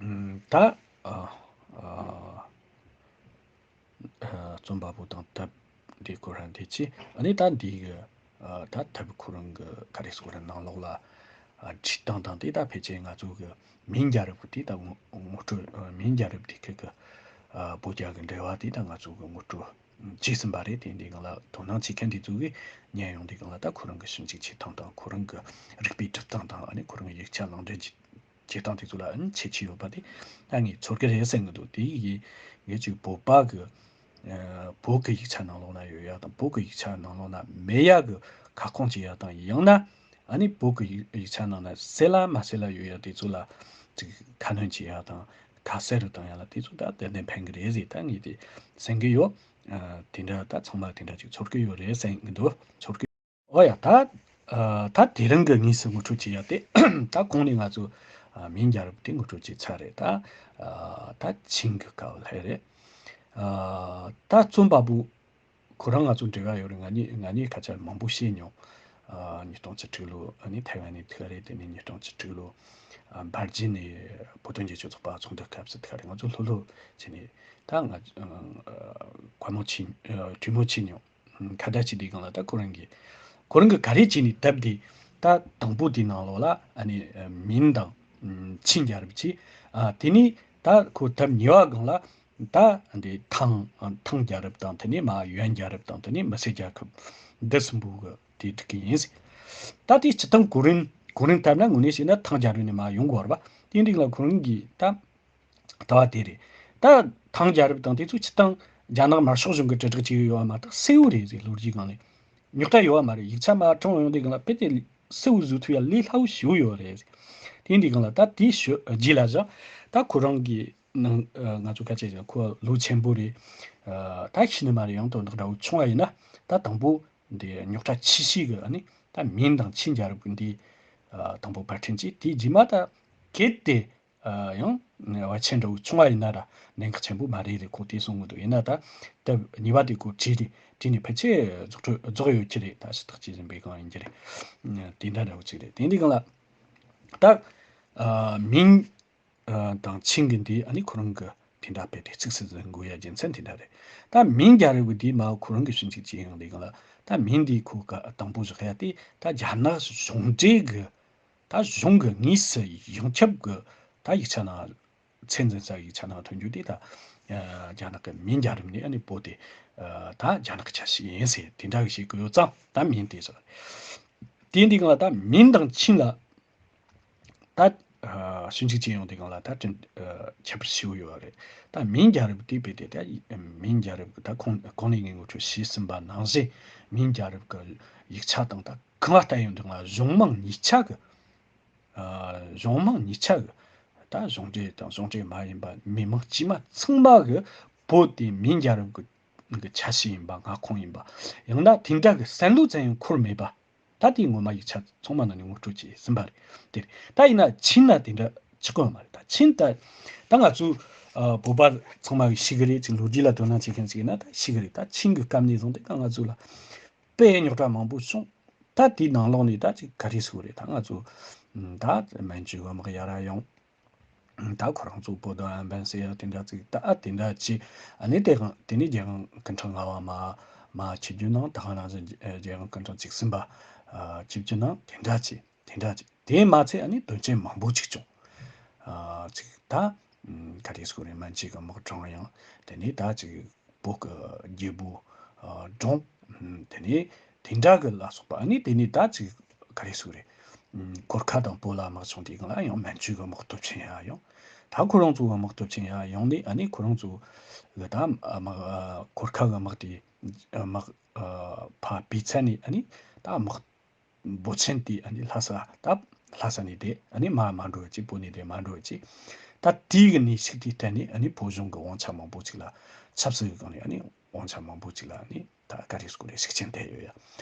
ཨུམ་ད་ཨ་ཨ་ཨ་རྩོམ་པ་པོ་དང་དེབ་འདི་སྐོར་ར་འདི་བྱས། ཨ་ནི་ད་འདི་གི་ཨ་ད་དེབ་ཁོ་རང་གི་ག་རེ་ཟེར་དགོས་རེད། ནང་ལོགས་ལ་ཨ་བྲིས་སྟངས་དང་དེ་ད་ཕལ་ཆེར་ང་ཚོ་གི་མིང་རྒྱལ་རབས་དེ་ད་ངོ་ངོ་སྤྲོད། ཨ་མིང་རྒྱལ་རབས་དེ་གི་གི་ཨ་བོད་རྒྱ་གི་འབྲེལ་བ་དེ་ད་ང་ཚོ་གི་ངོ་སྤྲོད་བྱས་ཟིན་པ་རེད། དེ་འདི་སྒང་ལ་དོ་སྣང་བྱེད་མཁན་དེ་ཚོ་གིས་ཉན་ཡོང་དུས་སྒང་ལ་ད་ཁོ་རང་གི་ཞིབ་འཇུག་བྱེད་སྟངས་དང་ཁོ་རང་གི་རིག་པའི་སྒྲུབ་སྟངས་དང་། ཨ་ནི་ཁོ་རང་གི་ཡིག་ཆ་ནང་འདྲེན་བྱེད་བྱེད་སྟངས་དེ་ཚོ་ལ་ཨ་ནི་ཁྱད་ཆོས་ཡོད་པ་དེ་ད་ངས་ཚོར་གི་རེད་ཟེར་གི་འདུག་དེ་ཡིན་ངས་ཅིག་བོད་པ་གི་ཨ་བོད་གི་ཡིག་ཆ་ནང་ལོགས་ན་ཡོད་ཡ་དང་བོད་གི་ཡིག་ཆ་ནང་ལོགས་ན་མེད་ཡ་གི་ཁ་སྐོང་བྱེད་ཡ་དང་། ཡང་ན་ཨ་ནི་བོད་གི་ཡིག་ཡིག་ཆ་ནང་ན་གསལ་ལ་མ་གསལ་ལ་ཡོད་ཡ་དེ་ཚོ་ལ་ཅིག་ཁ་སྣོན་བྱེད་ཡ་དང་ཁ་གསལ་རུ་བཏང་ཡ་ལ་དེ་ཚོ་ད་ཏན་ཏན་ཕན་གི་རེད་ཟེར་ད་ངས་དེ་གསན་གི་ཡོད། ཨ་དེ་འདྲ་ད་ཚང་མ་དེ་འདྲ་ཅིག་ཚོར་གི་ཡོད་རེད་ཟེར་གི་འདུག་ཚོར་གི། ཨོ་ཡ། ད་ཨ་ད་དེ་རིང་གི་དངོས་སུ་ངོ་སྤྲོད་བྱེད་ཡ་དེ་ད་གོང་ནས་ང་ཚོ་ཨ་མིང་རྒྱལ་རབས་དེ་ངོ་སྤྲོད་བྱས་ཚར་རེད། ད་ཨ་ད་ཆིང་གི་སྐབས་ལ་རེད། ཨ་ད་རྩོམ་པ་པོ་ཁོ་རང་ང་ཚོ་འབྲེལ་བ་ཡོད་རེད། ང་གཉིས་ང་གཉིས་ཁ་ཆར་མང་པོ་བཤད་མྱོང་། ཨ་ཉིས་སྟོང་བཅུ་དྲུག་ལོ་ཨ་ནི་ཐའེ་ཝན་ནས་ཐུག་རེད། དེ་ནས་ཉིས་སྟོང་བཅུ་དྲུག་ལོ་ཨ་འབར་ཇིན་ནས་བོད་དོན་རྒྱལ་སྤྱི་ཚོགས་པ་ཚོགས་འདུ་སྐབས་སུ་ཐུག་རེད། ང་ཚོ་ལྷོད་ལྷོད་བྱས་ནས་ད་ང་ཨ་གོ་མོ་ཆེ་ཨ་གྲོས་མོལ་བྱས་མྱོང་། ཁ་བརྡ་བྱེད་དུས་སྒང་ལ་ད་ཁོ་རང་གིས་ཁོ་རང་གིས་ག་རེ་བྱས་ནས་དེབ་དེ་ད་དང་པོ་དེའི་ནང་ལོགས་ལ་ཨ་ནི་མིང་དང་ཆིང་རྒྱལ་རབས་བྱས། ཨ་དེ་ནས་ད་ཁོ་དེབ་གཉིས་པ་སྒང་ལ་ད་འདི་ཐང་ཐང་རྒྱལ་རབས་དང་དེ་ནས་མ་ཡོན་རྒྱལ་རབས་དང་དེ་ནས་མི་སེར་རྒྱལ་ཁབ་འདི་གསུམ་པོ་གི་དེ་འགྲིག་གི་ཡིན་ཟེར། ད་དེ་སྤྱི་བཏང་གོ་རིམ་གོ་རིམ་ལྟར་ན་དངོས་གནས་བྱས་ན་ཐང་རྒྱལ་རབས་ནས་མ་ཡོང་དགོས་རེད་པ། དེ་འདྲ་ལ་ཁོ་རང་གིས་ད་ལྟ་བ་དེ་རེད། ད་ཐང་རྒྱལ་རབས་དང་དེ་ཚོ་སྤྱི་བཏང་རྒྱ་ནག་དམར་ཤོག་གཞུང་གི་དྲིལ་བསྒྲགས་བྱས་ཡོད་པ་མ་གཏོགས་གསལ་བོ་རེད་ཟེར། ལོ་རྒྱུས་སྒང་ནས་རྙོག་དྲ་ཡོད་པ་མ་རེད། ཡིག་ཆ་མ་དྲངས་ཡོང་དུས་སྒང་ལ་དཔེ་དེ་གསལ་བོ་བཟོ་ཐུབ་ཡ་ལས་སླ་བོ་ཞེ་པོ་ཡོད་རེད་ཟེར། དེ་འདྲའི་སྒང་ལ་ད་དེའི་ཞོ་རྗེས་ལ་བཞག་ད་ཁོ་རང་གི་ནང་ང་ཚོ་སྐད་ཆ་བཤད་ཁོ་ལོ་ཆེན་པོ་རེད། ད་ཤི་ནི་མ་རེད། ཡང་དོན་དག་འདྲ་བོ་བྱུང་བ་ཡིན་ན་ད་དང་པོ་འདི་རྙོག་དྲ་ཆེ་ཤོས་ཀྱི་ཨ་ནི་ད་མིང་དང་ཆིང་རྒྱལ་རབས་ཀྱི་འདི་དང་པོ་པར་སྐྲུན་བྱས། དེའི་རྗེས་མ་ད་གལ་ཏེ་ཡང་བ་ཆེན་འདྲ་བོ་བྱུང་བ་ཡིན་ན་ར་གནད་འགག་ཆེན་པོ་མ་རེད་རེད། ཁོ་དེ་གསུང་གི་འདུག་ཡིན་ན་ད་དེབ་གཉིས་པ་དེ་ཁོ་བྲིས་རེད། བྲིས་ནས་ཕལ་ཆེར་རྫོགས་འཕྲོ་རྫོགས་ཡོད་ཀྱི་རེད། ད་ཞུ་དག་ཅིག་ཡིན་པའི་སྒང་ཡིན་གྱི་རེད། དེ་འདྲ་འདྲ་བོ་ཅིག་རེད། དེ་འདི་སྒང་ལ་ད་མིང་དང་ཆིང་གི་འདི་ཨ་ནི་ཁོ་རང་གི་དེ་འདྲ་དཔེ་དེ་ཚིག་སུ་འཛིན་དགོས་ཡ་རྒྱུ་མཚན་དེ་འདྲ་རེད། ད་མིང་རྒྱལ་རབས་ཀྱི་འདི་མ་ཁོ་རང་གི་ཞིབ་འཇུག་བྱེད་ཡོང་དུས་སྒང་ལ་ད་མིང་འདི་ཁོ་ག་དང་པོ་བཞག་ཡ་དེ་ད་རྒྱ་ནག་གཞུང་འབྲེལ་གི་ད་གཞུང་གི་དངོས་སུ་ཡོངས་ཁྱབ་གི་ད་ཡིག་ཆ་ནང་ཚད་འཛིན་ས་ཡིག་ཆ་ནང་ཐོན་རྒྱུ་དེ་ད་རྒྱ་ནག་གི་མིང་རྒྱལ་རབས་ནས་ཨ་ནི་བོད་དེ་ད་རྒྱ་ནག་གི་ཆ་ཤས་ཡིན་ཟེར་དེ་འདྲ་གི་བཤད་གི་ཡོད་ཙང་ད་མིང་དེ་ཟེར། དེ་འདི་སྒང་ལ་ད་མིང་དང་ཆིང་ལ་ད་ཞིབ་འཇུག་བྱེད་ཡོང་དུས་སྒང་ལ་ད་ཁྱད་པར་ཞེ་པོ་ཡོད་རེད། ད་མིང་རྒྱལ་རབས་དེ་དཔེ་དེ་ད་མིང་རྒྱལ་རབས་ཀྱི་ད་གོང་གོང་ནས་ངས་ངོ་སྤྲོད་བྱས་ཟིན་པ་ནང་བཞིན་མིང་རྒྱལ་རབས་ཀྱི་ཡིག་ཆ་དང་ད་གང་ལ་ལྟ་ཡོང་དུས་སྒང་ལ་གཞུང་མང་གཉིས་ཆ་གི་ཨ་གཞུང་མང་གཉིས་ཆ་གི་ད་གཞུང་འབྲེལ་དང་གཞུང་འབྲེལ་མ་ཡིན་པ་མི་མང་དཀྱུས་མ་ཚང་མ་གི་བོད་དེ་མིང་རྒྱལ་རབས་ཀྱི་གི་ཆ་ཤས་ཡིན་པ། མངའ་ཁོངས་ཡིན་པ། ཡང་ན་དེ་འདྲ་གི་བསམ་བློ་ཙམ་ཡང་འཁོར་མེད་པ། ད་དེའི་ངོ་མ་ཡིག་ཆ་ཚང་མ་ནང་ནས་ངོ་སྤྲོད་བྱས་ཟིན་པ་རེད། དེ་རེད། ད་ཡིན་ན་ཆིང་ལ་དེ་འདྲ་ཆགས་ཀྱི་ཡོད་མ་རེད། ད་ཆིང་ད་ད་ང་ཚོ་ཨ་བོད་པ་ཚང་མ་གི་ཤེས་གི་རེད། ཅིག་ལོ་རྒྱུས་ལ་དོ་སྣང་བྱེད་མཁན་ཅིག་ཡིན་ན་ད་ཤེས་གི་རེད། ད་ཆིང་གི་སྐབས་ནས་བཟུང་སྟེ་ད་ང་ཚོ་ལ་དཔེ་རྙོག་དྲ་མང་པོ་བྱུང་། ད་དེའི་ནང་ལོགས་ནས་ད་ཅིག་ག་རེ་ཟེར་དགོས་རེད། ད་ང་ཚོ་ད་མན་ཇུ་གི་དམག་ཡར་ར་ཡོང་། ད་ཁོ་རང་ཚོ་བོད་དོན་ཨན་བན་ཟེར་ཡ་དེ་འདྲ་ཅིག་ད་ཨ་དེ་འདྲ་ཅིག་ཨ་ནི་དེ་གང་དེ་ནི་རྒྱལ་དབང་སྐུ་ཕྲེང་ལྔ་པ་མ་མ་ཆིབས་བསྒྱུར་གནང་། ད་ག་ནང་བཞིན་རྒྱལ་དབང་སྐུ་ཕྲེང་བཅུ་གསུམ་པ་ཨ་ཆིབས་བསྒྱུར་གནང་། དེ་འདྲ་ཅིག་དེ་འདྲ་ཅིག་དེ་མ་ཚད་ཨ་ནི་དོན་རྐྱེན་མང་པོ་ཅིག་བྱུང་། ཨ་ཅིག་ད་ཨམ་ག་རེ་ཟེར་དགོས་རེད། མན་ཇུ་གི་དམག་དྲངས་ཡང་དེ་ནི་ད་ཅིག་བོད་ཀྱི་རྒྱལ་པོ་ཨ་བཀྲོངས། ཨམ་དེ་ནི་ དེ་འདྲ་གི་ལ་སོགས་པ། ཨ་ནི་དེ་ནས་ད་ཅིག་ག་རེ་ཟེར་དགོས་རེད། ཨམ། གོར་ཁ་དང་བོད་ལ་དམག་བྱུང་དུས་སྒང་ལ་ཡང་མན་ཇུ་གི་དམག་སྟོབས་ཆེན་ཡར་ཡོང་། ད་ཁོ་རང་ཚོ་གི་དམག་སྟོབས་ཆེན་ཡར་ཡོང་ནས། ཨ་ནི་ཁོ་རང་ཚོ་གི་ད་དམག་གོར་ཁ་གི་དམག་དེ་དམག་ཕར་བུད་ཚར་ནས། ཨ་ནི་ད་དམག་འབོར་ཆེན་དེ་ཨ་ནི་ལྷ་ས། ད་ལྷ་ས་ནས་དེ་ཨ་ནི་མར་མ་འགྲོ་བ་ཅིག་བོད་ནས་དེ་མ་འགྲོ་བ་ཅིག་ད་དེའི་གི་གནས་ཤིག་དེའི་སྟེང་ནས་ཨ་ནི་བོད་གཞུང་གི་དབང་ཆ་མང་པོ་ཅིག་ལ། ཆབ་སྲིད་ཀྱི་སྒང་ནས་ཨ་ནི་དབང་ཆ་མང་པོ་ཅིག་ལ་ཨ་ནི་ད་ག་རེ་ཟེར་དགོས་རེད། ཤུགས་རྐྱེན་ཐེབས་ཡོད་ཡ་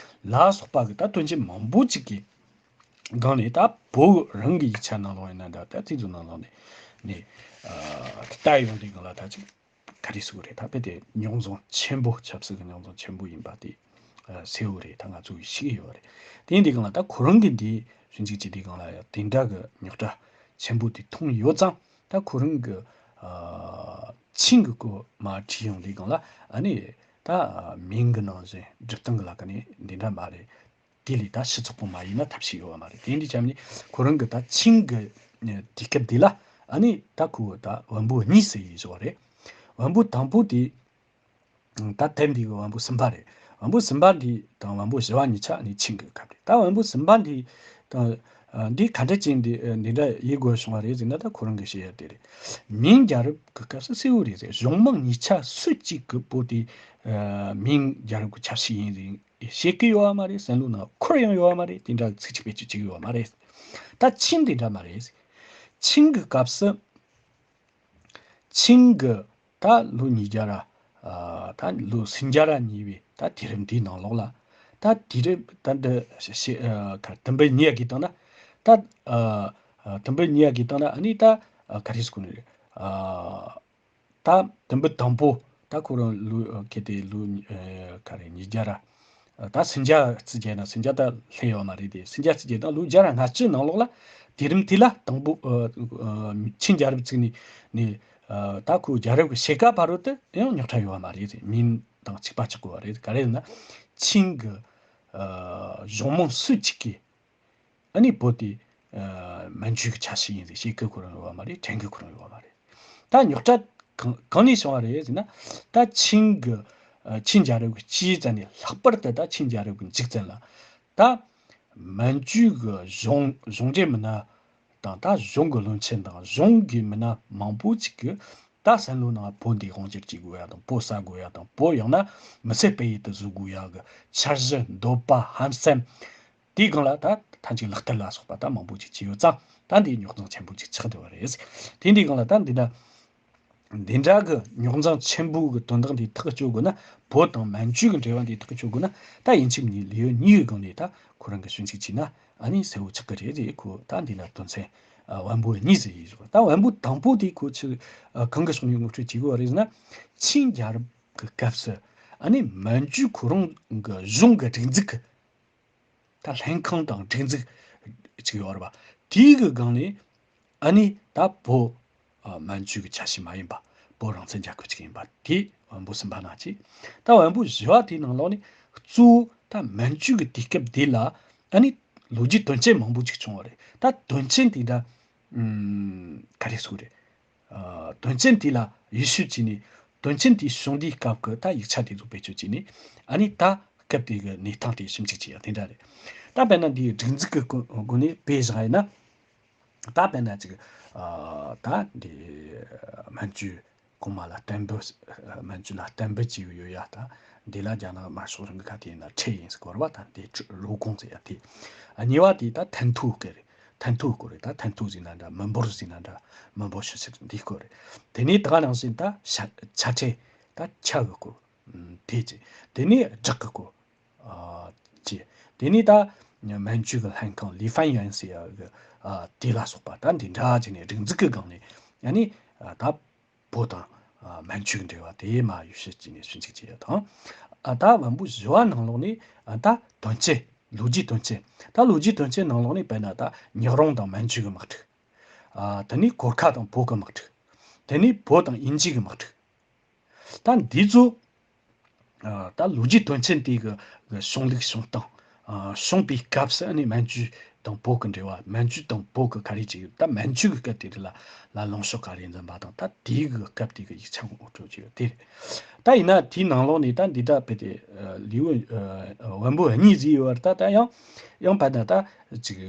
ལ་སོགས་པ་གི་ད་དོན་རྐྱེན་མང་པོ་ཅིག་གི་སྒང་ནས། ད་བོད་རང་གི་ཡིག་ཆ་ནང་ལོགས་ཡིན་ན་འདྲ། ད་དེ་ཚོ་ནང་ལོགས་ནས་ནས་ཨ་ལྟ་ཡོང་དུས་སྒང་ལ་ད་ཅིག་ག་རེ་ཟེར་དགོས་རེད། ད་དཔེ་དེ་རྙོག་འཛིང་ཆེན་པོ། ཆབ་སྲིད་ཀྱི་རྙོག་འཛིང་ཆེན་པོ་ཡིན་པ་དེ་ཨ་གསལ་བོ་རེད། ད་ང་ཚོ་གིས་ཤེས་ཀྱི་ཡོད་རེད། དེ་ཡིན་དུས་སྒང་ལ་ད་ཁོ་རང་གི་འདི་ཞིབ་འཇུག་བྱེད་དུས་སྒང་ལ་ཡང་དེ་འདྲ་གི་རྙོག་དྲ་ཆེན་པོ་དེ་མཐོང་ཡོད་ཙང་། ད་ཁོ་རང་གི་ཨ་ཆིང་གི་སྐོར་མར་བྲིས་ཡོང་དུས་སྒང་ལ། ཨ་ནི་ད་མིང་གི་ནང་བཞིན་སྒྲུབ་སྟངས་ཀྱི་ལ་ཁ་ནས་འདི་འདྲ་མ་རེད། དེ་ལས་ད་ཕྱི་ཚོགས་པོ་མ་ཡིན་ན་ཐབས་ཤེས་ཡོད་པ་མ་རེད། དེ་འདི་བྱས་ནས་ཁོ་རང་གི་ད་ཆིང་གི་ཨ་དུས་སྐབས་འདི་ལ། ཨ་ནི་ད་ཁོ་ད་བོན་པོ་གཉིས་སུ་དབྱེ་བཞག་པ་རེད། བོན་པོ་དང་པོ་དེ་ད་དེབ་འདི་གི་བོན་པོ་གསུམ་པ་རེད། བོན་པོ་གསུམ་པ་འདི་དང་བོན་པོ་བཞི་བ་གཉིས་ཆ་ནི་ཆིང་གི་སྐབས་རེད། ད་བོན་པོ་གསུམ་པ་འདི་དང་ཨ་འདི་ག་འདྲ་ཅིག་འདི་འདི་འདྲ་དབྱེ་དགོས་བྱུང་བ་རེད་ཟེར་ན། ད་ཁོ་རང་གི་བཤད་ཡ་དེ་རེད། མིང་རྒྱལ་རབས་ཀྱི་སྐབས་སུ་གསལ་བོ་རེད་ཟེར། གཞུང་མང་གཉིས་ཆ་སུ་གཅིག་གི་བོད་དེ་ཨ་མིང་རྒྱལ་རབས་ཀྱི་ཆ་ཤས་ཡིན་ཟེར་བཤད་ཀྱི་ཡོད་པ་མ་རེད། བསམ་བློ་ནང་འཁོར་ཡང་ཡོད་པ་མ་རེད། དེ་འདྲ་ཚིག་གཅིག་བེད་སྤྱོད་བྱེད་ཀྱི་ཡོད་པ་མ་རེད། ད་ཆིང་དེ་འདྲ་མ་རེད། ཆིང་གི་སྐབས་སུ་ཆིང་གི་ད་ལོ་ཉིས་བརྒྱ་ར་ཨ་ད་ལོ་སུམ་བརྒྱ་ར་ཉེ་བའི་ད་དུས་རབས་འདིའི་ནང་ལོགས་ལ། ད་དུས་རབས་ད་འདི་ཤེ་ཤེ་ཨ་ག་དུམ་བུ་གཉིས་ཀྱི་སྟེང་ན། ད་ཨ་ཨ་དུམ་བུ་གཉིས་ཀྱི་སྟེང་ན། ཨ་ནི་ད་ཨ་ག་རེ་ཟེར་དགོས་ནི་རེད། ཨ་ད་དུམ་བུ་དང་པོ་ད་ཁོ་རང་ལོ་ཨ་གལ་ཏེ་ལོ་ཨ་ག་རེ་ཉིས་བརྒྱ་ར་ཨ་ད་སུམ་བརྒྱ་བརྩི་བྱས་ན། སུམ་བརྒྱ་ད་སླེབས་ཡོད་མ་རེད་དེ། སུམ་བརྒྱ་བརྩི་བྱས་ན་ལོ་བརྒྱ་ར་ལྔ་བཅུ་ནང་ལོགས་ལ། དུས་རིམ་དེ་ལ་དང་པོ་ཨ་ཨ་ཆིང་རྒྱལ་རབས་བཙུགས་ནས་ནས་ཨ་ད་ཁོ་རྒྱལ་རབས་ཀྱི་ཕྱེད་ཀ་བར་དུ་དེ་ཡང་རྙོག་དྲ་ཡོད་པ་མ་རེད། མིང་དང་གཅིག་པ་ཆགས་དགོས་པ་རེད། ག་རེ་ཟེར་ན་ཆིང་གི་ཨ་གཞུང་མང་སུ་གཅིག་གིས་ཨ་ནི་བོད་དེ་ཨ་མན་ཇུའི་ཆ་ཤས་ཡིན་ཟེར་བཤད་ཀྱི་ཁོ་རང་ཡོད་པ་མ་རེད། དྲན་གྱི་ཁོ་རང་ཡོད་པ་མ་རེད། ད་རྙོག་དྲ་གང་གང་ནས་བྱུང་བ་རེད་ཟེར་ན། ད་ཆིང་གི་ཨ་ཆིང་རྒྱལ་རབས་ཀྱི་དཔྱིད་ཙམ་ནས། ལྷག་པར་དུ་ད་ཆིང་རྒྱལ་རབས་ཀྱི་མཇུག་ཙམ་ལ། ད་མན་ཇུའི་གཞུང་གཞུང་འབྲེལ་མི་སྣ་དང་། ད་གཞུང་གི་བློན་ཆེན་དང་གཞུང་གི་མི་སྣ་མང་པོ་ཅིག་གིས་ད་བསམ་བློ་ནང་བོད་འདི་དབང་བསྒྱུར་བྱེད་དགོས་ཡ་དང་། བོད་ཟ་དགོས་ཡ་དང་། བོད་ཡང་ན་མི་སེར་སྤེལ་ཡུལ་དུ་བཟོ་དགོས་ཡ་གི་འཆར་གཞི། འདོད་པ། ཧམ་སེམས། དེའི་སྒང་ལ་ད་མཐའ་མཇུག་ལག་བསྟར་ལ་སོགས་པ་ད་མང་པོ་ཅིག་བྱས་ཡོད་ཙང་། ད་འདི་རྙོག་འཛིང་ཆེན་པོ་ཅིག་ཆགས་བསྡད་པ་རེད། དེ་འདིའི་སྒང་ལ་ད་འདི་འདྲ་འདི་འདྲ་གི་རྙོག་འཛིང་ཆེན་པོ་གི་དོན་དག་འདི་ཐག་གཅོད་དགོས་ན། བོད་དང་མན་ཇུ་གི་འབྲེལ་བ་འདི་ཐག་གཅོད་དགོས་ན། ད་ཡིན་གཅིག་མིན་གཉིས་ལེའུ་གཉིས་ཀྱི་སྒང་ནས་ད་ཁོ་རང་གིས་ཞིབ་འཇུག་བྱས་ན་ཨ་ནི་གསལ་བོ་ཆགས་ཀྱི་རེད། དེ་ཁོ་ད་འདི་ན་དོན་ཚན་ཨ་བོན་པོ་གཉིས་ཟེར་ཡིན་ཟེར། ད་བོན་པོ་དང་པོ་དེ་ཁོ་ཆི་ཨ་གང་གི་ཕྱོགས་ནས་ངོ་སྤྲོད་བྱེད་དགོས་པ་རེད་ཟེར་ན། ཆིང་རྒྱལ་རབས་ཀྱི་སྐབས་སུ་ཨ་ནི་མན་ཇུ་ཁོ་རང་གི་གཞུང་གི་སྒྲིག་འཛུགས་ཀྱི་ད་ལྷན་ཁང་དང་སྒྲིག་འཛུགས་ཅིག་ཡོད་རེད་པ། དེའི་གི་སྒང་ནས་ཨ་ནི་ད་བོད་ཨ་མན་ཇུ་གི་ཆ་ཤས་མ་ཡིན་པ། བོད་རང་བཙན་རྒྱལ་ཁབ་ཅིག་ཡིན་པ་དེ་བོན་པོ་གསུམ་པ་ནང་གཅིག་ད་བོན་པོ་བཞི་པ་དེའི་ནང་ལོགས་ནས་གཙོ་བོ་ད་མན་ཇུ་གི་དུས་སྐབས་དེ་ལ་ཨ་ནི་ལོ་རྒྱུས་དོན་རྐྱེན་མང་པོ་ཅིག་བྱུང་བ་རེད། ད་དོན་རྐྱེན་དེ་འདྲ་ཨུམ་ག་རེ་ཟེར་དགོས་རེད། ཨ་དོན་རྐྱེན་དེ་ལ་དབྱེ་ཞིབ་བྱས་ནས། དོན་རྐྱེན་དེ་བྱུང་དུས་སྐབས་ཀྱི་ད་ཡིག་ཆ་དེ་ཚོ་བེད་སྤྱོད་བྱས་ནས། ཨ་ནི་ད་སྐབས་དེ་གི་གནས་སྟངས་དེ་ཞིབ་འཇུག་བྱེད་ཡ་དེ་འདྲ་རེད། ད་དཔེར་ན་འདིའི་སྒྲིག་འཛུགས་ཀྱི་སྒོ་སྒོ་ནས་དཔེ་བཞག་ཡིན་ན། ད་དཔེར་ན་ཅིག་ཨ་ད་འདི་མན་ཇུ་གོང་མ་ལ་གཏན་འབེབས། མན་ཇུ་ལ་གཏན་འབེབས་བྱས་ཡོད་ཡ། ད་འདི་ལ་རྒྱ་ནག་དམར་ཤོག་རང་གི་ཁ་དེ་ཡིན་ན་ཁྲེ་ཡིན་ཟེར་གོ་རེད་པ། ད་འདི་ཀྲུ་རུའུ་ཀུང་ཟེར་ཡ་དེ། ཨ་གཉིས་པ་དེ་ད་ཐན་ཐུའུ་སྐོར་རེད། ཐན་ཐུའུ་སྐོར་རེད། ད་ཐན་ཐུའུ་ཟེར་ན་འདྲ། མི་འབོར་ཟེར་ན་འདྲ། མི་འབོར་ཤུགས་ཆེ་འདི་སྐོར་རེད། དེ་ནས་ད་ག་ནང་བཞིན་ད་ཤ་ཆ་ཁྲེ། ད་ཆ་གི་སྐོར་དེ་བྱས། དེ་ནས་སྦྲག་གི་སྐོར་ཨ་བྱས། དེ་ནས་ད་མན་ཇུ་གི་ལྷན་ཁང་ལི་ཧྥན་ཡོན་ཟེར་ཡ་གི་ཨ་དེ་ལ་སོགས་པ་ད་འདི་འདྲ་བྱས་ནས་སྒྲིག་འཛུགས་ཀྱི་སྒང་ནས་ཨ་ནི་ཨ་ད་བོད་དང་ཨ་མན་ཇུའི་འབྲེལ་བ་དེ་མར་དབྱེ་ཞིབ་བྱས་ནས་ཞིབ་འཇུག་བྱས་ཡོད་དང་། ཨ་ད་བོན་པོ་བཞི་པ་ནང་ལོགས་ནས་ཨ་ད་དོན་རྐྱེན། ལོ་རྒྱུས་དོན་རྐྱེན། ད་ལོ་རྒྱུས་དོན་རྐྱེན་ནང་ལོགས་ནས་དཔེར་ན་ད་ཉག་རོང་དང་མན་ཇུ་གི་དམག་འཁྲུག་ཨ་དེ་ནས་གོར་ཁ་དང་བོད་ཀྱི་དམག་འཁྲུག་དེ་ནས་བོད་དང་དབྱིན་ཇི་གི་དམག་འཁྲུག་ད་འདི་ཚོ་ཨ་ད་ལོ་རྒྱུས་དོན་རྐྱེན་དེ་གི་གི་བྱུང་ལུགས་བྱུང་སྟངས། ཨ་བྱུང་པའི་སྐབས་སུ་ཨ་ནི་མན་ཇུ་ དང་བོད་ཀྱི་འབྲེལ་བ། མན་ཇུ་དང་བོད་ཀྱི་ག་རེ་བྱས་ཡོད། ད་མན་ཇུ་གི་སྐབས་དེ་རིགས་ལ་ལ་ལུང་ཕྱོགས་ག་རེ་འཛིན་པ་དང་། ད་དེའི་གི་སྐབས་དེ་གི་ཡིག་ཆ་ངོ་སྤྲོད་བྱས་ཡོད་དེ་རེད། ད་ཡིན་ན་དེའི་ནང་ལོགས་ནས་ད་འདི་ད་བོད་དེ་ལེའུ་བན་པོ་གཉིས་བཟོས་ཡོད་པ་རེད། ད་ད་ཡང་ཡང་བལ་ན་ད་ཅིག་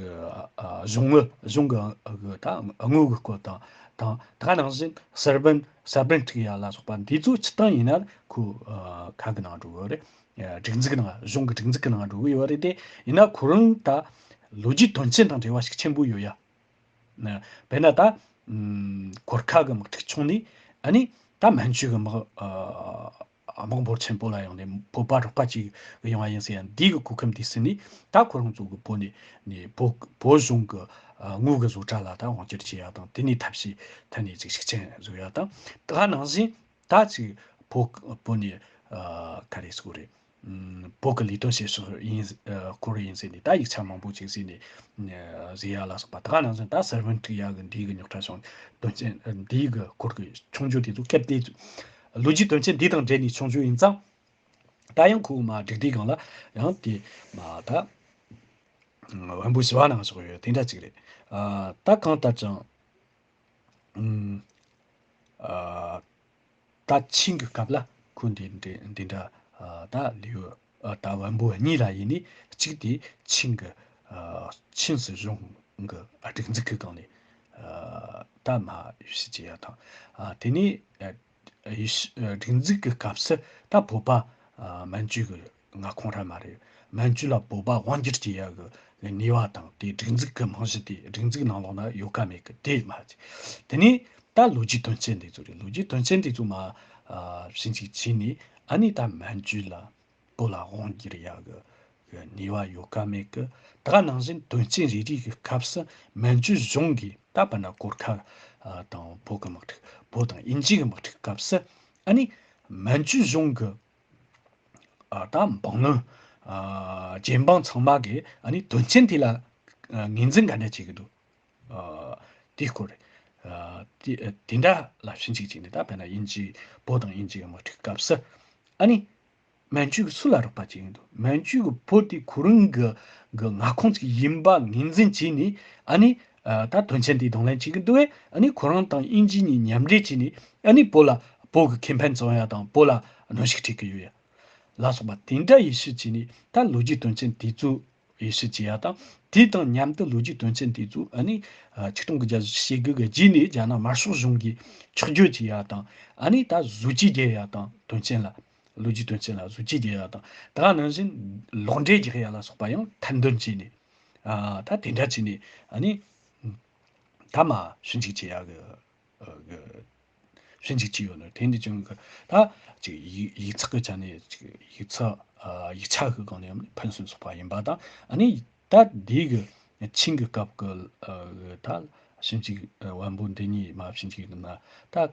གཞུང་ངུ་གཞུང་གི་གི་ད་ངུ་གི་སྐོར་དང་དང་། ད་ག་ནང་བཞིན་སར་བན་སར་བན་ཐིག་ཡ་ལ་སོགས་པ་འདི་ཚོ་སྤྱིར་བཏང་ཡིན་ན་ཁོ་ཁ་གི་ནང་འགྲོ་གི་རེད། སྒྲིག་འཛུགས་ནང་གཞུང་གི་སྒྲིག་འཛུགས་ཀྱི་ནང་འགྲོ་གི་ཡོད་རེད་དེ། ཡིན་ན་ཁོ་རང་ད་ལོ་རྒྱུས་དོན་ཚན་དང་འབྲེལ་བ་ཞིག་ཆེན་པོ་ཡོད་ཡ། དཔེར་ན་ད་གོར་ཁ་གི་དམག་འཁྲུག་བྱུང་ནས་ཨ་ནི་ད་མན་ཇུ་གི་དམག་དམག་འབོར་ཆེན་པོ་ལ་ཡོང་ནས་བོད་པ་རོགས་པ་ཅིག་ཡོང་བ་ཡིན་ཟེར་ཡ་འདི་གི་གོ་སྐབས་འདི་ཟིན་ནས། ད་ཁོ་རང་ཚོ་གི་བོད་ནས་ནས་བོད་བོད་གཞུང་གི་དངུལ་གི་བཟོ་གྲྭ་ལ་ད་དབང་བསྒྱུར་བྱེད་ཡ་དང་། དེ་ནས་ཐབས་ཤེས་ཐད་ནས་ཅིག་ཤུགས་རྐྱེན་བཟོ་ཡ་དང་། ད་ག་ནང་བཞིན། ད་ཅིག་བོད་བོད་ནས་ཨ་ག་རེ་ཟེར་དགོས་རེད། ཨུམ། བོད་ཀྱི་ལས་དོན་བྱེད་ཕྱོགས་ཡིན་ཨ་སྐོར་ཡིན་ཟེར་ནས་ད་ཡིག་ཆ་མང་པོ་ཅིག་བཟོས་ནས་ཨ་བཟོས་ཡ་ལ་སོགས་པ། ད་ག་ནང་བཞིན་ད་སར་བན་ཐིག་ཡ་གི་འདི་གི་རྙོག་དྲ་བྱུང་དོན་རྐྱེན་ཨ་འདི་གི་སྐོར་གྱི་མཆོང་རྒྱུ་དེ་ཚོ་སྐབས་དེ་ལོ་རྒྱུས་དོན་རྐྱེན་འདི་དང་འབྲེལ་ནས་མཆོང་རྒྱུ་ཡིན་ཙང་། ད་ཡང་ཁོ་མ་སྒྲིག་དེའི་སྒང་ལ་ཡང་དེ་མ་ད་བན་པོ་བཞི་བ་ནང་བཞག་ཡོད་དེ་འདྲ་ཅིག་རེད། ཨ་ད་གང་ལྟར་ཀྱང་། ཨུམ། ཨ་ད་ཆིང་གི་སྐབས་ལ་ཁོ་འདི་འདི་འདི་འདྲ་ཨ་ད་ལེའུ་ཨ་ད་བན་པོ་གཉིས་ལ་ཡིན་ནི་གཅིག་དེ་ཆིང་གི་ཨ་ཆིང་སྲིད་གཞུང་གི་ཨ་སྒྲིག་འཛུགས་ཀྱི་སྒང་ནས་ཨ་ད་མ་ཡོད་ཤི་ཅི་ཡ་དང་། ཨ་དེ་ནས་ཨ་ཡུལ་ཤུལ་སྒྲིག་འཛུགས་ཀྱི་སྐབས་སུ་ད་བོད་པ་ཨ་མན་ཇུ་གི་མངའ་ཁོངས་ར་མ་རེད། མན་ཇུ་ལ་བོད་པ་དབང་བསྒྱུར་བྱེད་ཡ་གི་ནུས་པ་དང་། དེ་སྒྲིག་འཛུགས་ཀྱི་རྨང་གཞི་དེ་སྒྲིག་འཛུགས་ནང་ལོགས་ན་ཡོད་ག་མེད་གི་དེ་མ་རེད། དེ་ནས་ད་ལོ་རྒྱུས་དོན་རྐྱེན་དེ་ཚོ་རེད། ལོ་རྒྱུས་དོན་རྐྱེན་དེ་ཚོ་མ་ཨ་ཕྱིན་ཅིག་བྱས་ནས་ཨ་ནི་ད་མན་ཇུ་ལ་བོད་ལ་དབང་བསྒྱུར་ཡ་གི་གི་ནུས་པ་ཡོད་ག་མེད་གི། ད་ག་ནང་བཞིན་དོན་རྐྱེན་རེ་རེ་གི་སྐབས་སུ་མན་ཇུ་གཞུང་གིས་ད་བར་ན་གོར་ཁ་ཨ་དང་བོད་ཀྱི་དམག་འཁྲུག་བོད་དང་དབྱིན་ཇི་གི་དམག་འཁྲུག་སྐབས་སུ་ཨ་ནི་མན་ཇུ་གཞུང་གི་ཨ་ད་འབངས་ནི་ཨ་རྗེ་འབངས་ཚང་མ་གིས་ཨ་ནི་དོན་རྐྱེན་དེ་ལ་ཨ་ངོས་འཛིན་ག་འདྲ་བྱེད་ཀྱི་འདུག་ཨ་དེའི་སྐོར་ཨ་དེ་དེ་འདྲ་ལ་ཕྱིན་ཅིག་བྱས་ནས། ད་དཔེར་ན་དབྱིན་ཇི་བོད་དང་དབྱིན་ཇི་གི་དམག་འཁྲུག་སྐབས་སུ་ཨ་ནི། མན་ཇུ་གིས་སུ་ལ་རོགས་པ་བྱེད་ཀྱི་འདུག་མན་ཇུ་གིས་བོད་དེ་ཁོ་རང་གི་གི་མངའ་ཁོངས་ཅིག་ཡིན་པ་ངོས་འཛིན་བྱས་ནས། ཨ་ནི་ཨ་ད་དོན་ཆེན་དེ་གདོང་ལེན་བྱེད་ཀྱི་འདུག་བས། ཨ་ནི་ཁོ་རང་དང་དབྱིན་ཇི་གཉིས་མཉམ་འབྲེལ་བྱས་ནས་ཨ་ནི་བོད་ལ་བོད་ཀྱི་ཁེ་ཕན་བཙོང་ཡ་དང་བོད་ལ་གནོན་ཤུགས་སྤྲད་ཀྱི་ཡོད་ཡ་ལ་སོགས་པ་དེ་འདྲ་ཡེ་ཤུ་བྱས་ནས། ད་ལོ་རྒྱུས་དོན་ཆེན་དེ་ཚོ་ཡེ་ཤུ་བྱེད་ཡ་དང་། དེ་དང་མཉམ་དུ་ལོ་རྒྱུས་དོན་ཆེན་དེ་ཚོ་ཨ་ནི་ཨ་ཆིག་སྟོང་དགུ་བརྒྱ་བཞི་བཅུ་ཞེ་དགུ་གི་རྗེས་ནས་རྒྱ་ནག་དམར་ཤོག་གཞུང་གིས་ཆགས་སྒྱུར་བྱེད་ཡ་དང་། ཨ་ནི་ད་བཟོ་བཅོས་རྒྱག་ཡ་དང་། དོན་ཆེན་ལ་ལོ་རྒྱུས་དོན་ཆེན་ལ་བཟོ་བཅོས་རྒྱག་ཡ་དང་། ད་ག་ནང་བཞིན་ལོག་འགྲེལ་རྒྱག་ཡ་ལ་སོགས་པ་ཡང་ཐེར་འདོན་བྱས་ནས། ཨ་ད་དེ་འདྲ་བྱས་ནས་ཨ་ནི་ད་མ་ཞུ་འཇུག་བྱེད་ཡ་གི་ཨ་གི་ཞུ་འཇུག་བྱས་ཡོད་ནི་དེ་འདི་ཅུང་གི་ད་ཅིག་ཡིག་ཡིག་ཚགས་ཀྱི་ཆ་ནས་ཅིག་ཡིག་ཚགས་ཨ་ཡིག་ཆ་གི་སྒང་ནས་ཕུན་སུམ་ཚོགས་པ་ཡིན་པ་དང་། ཨ་ནི་ད་འདི་གི་ཆིང་གི་སྐབས་ཀྱི་ཨ་གི་ད་ཞིབ་འཇུག་ཨ་བན་པོ་འདི་གཉིས་མ་ཞིབ་འཇུག་ན་ད་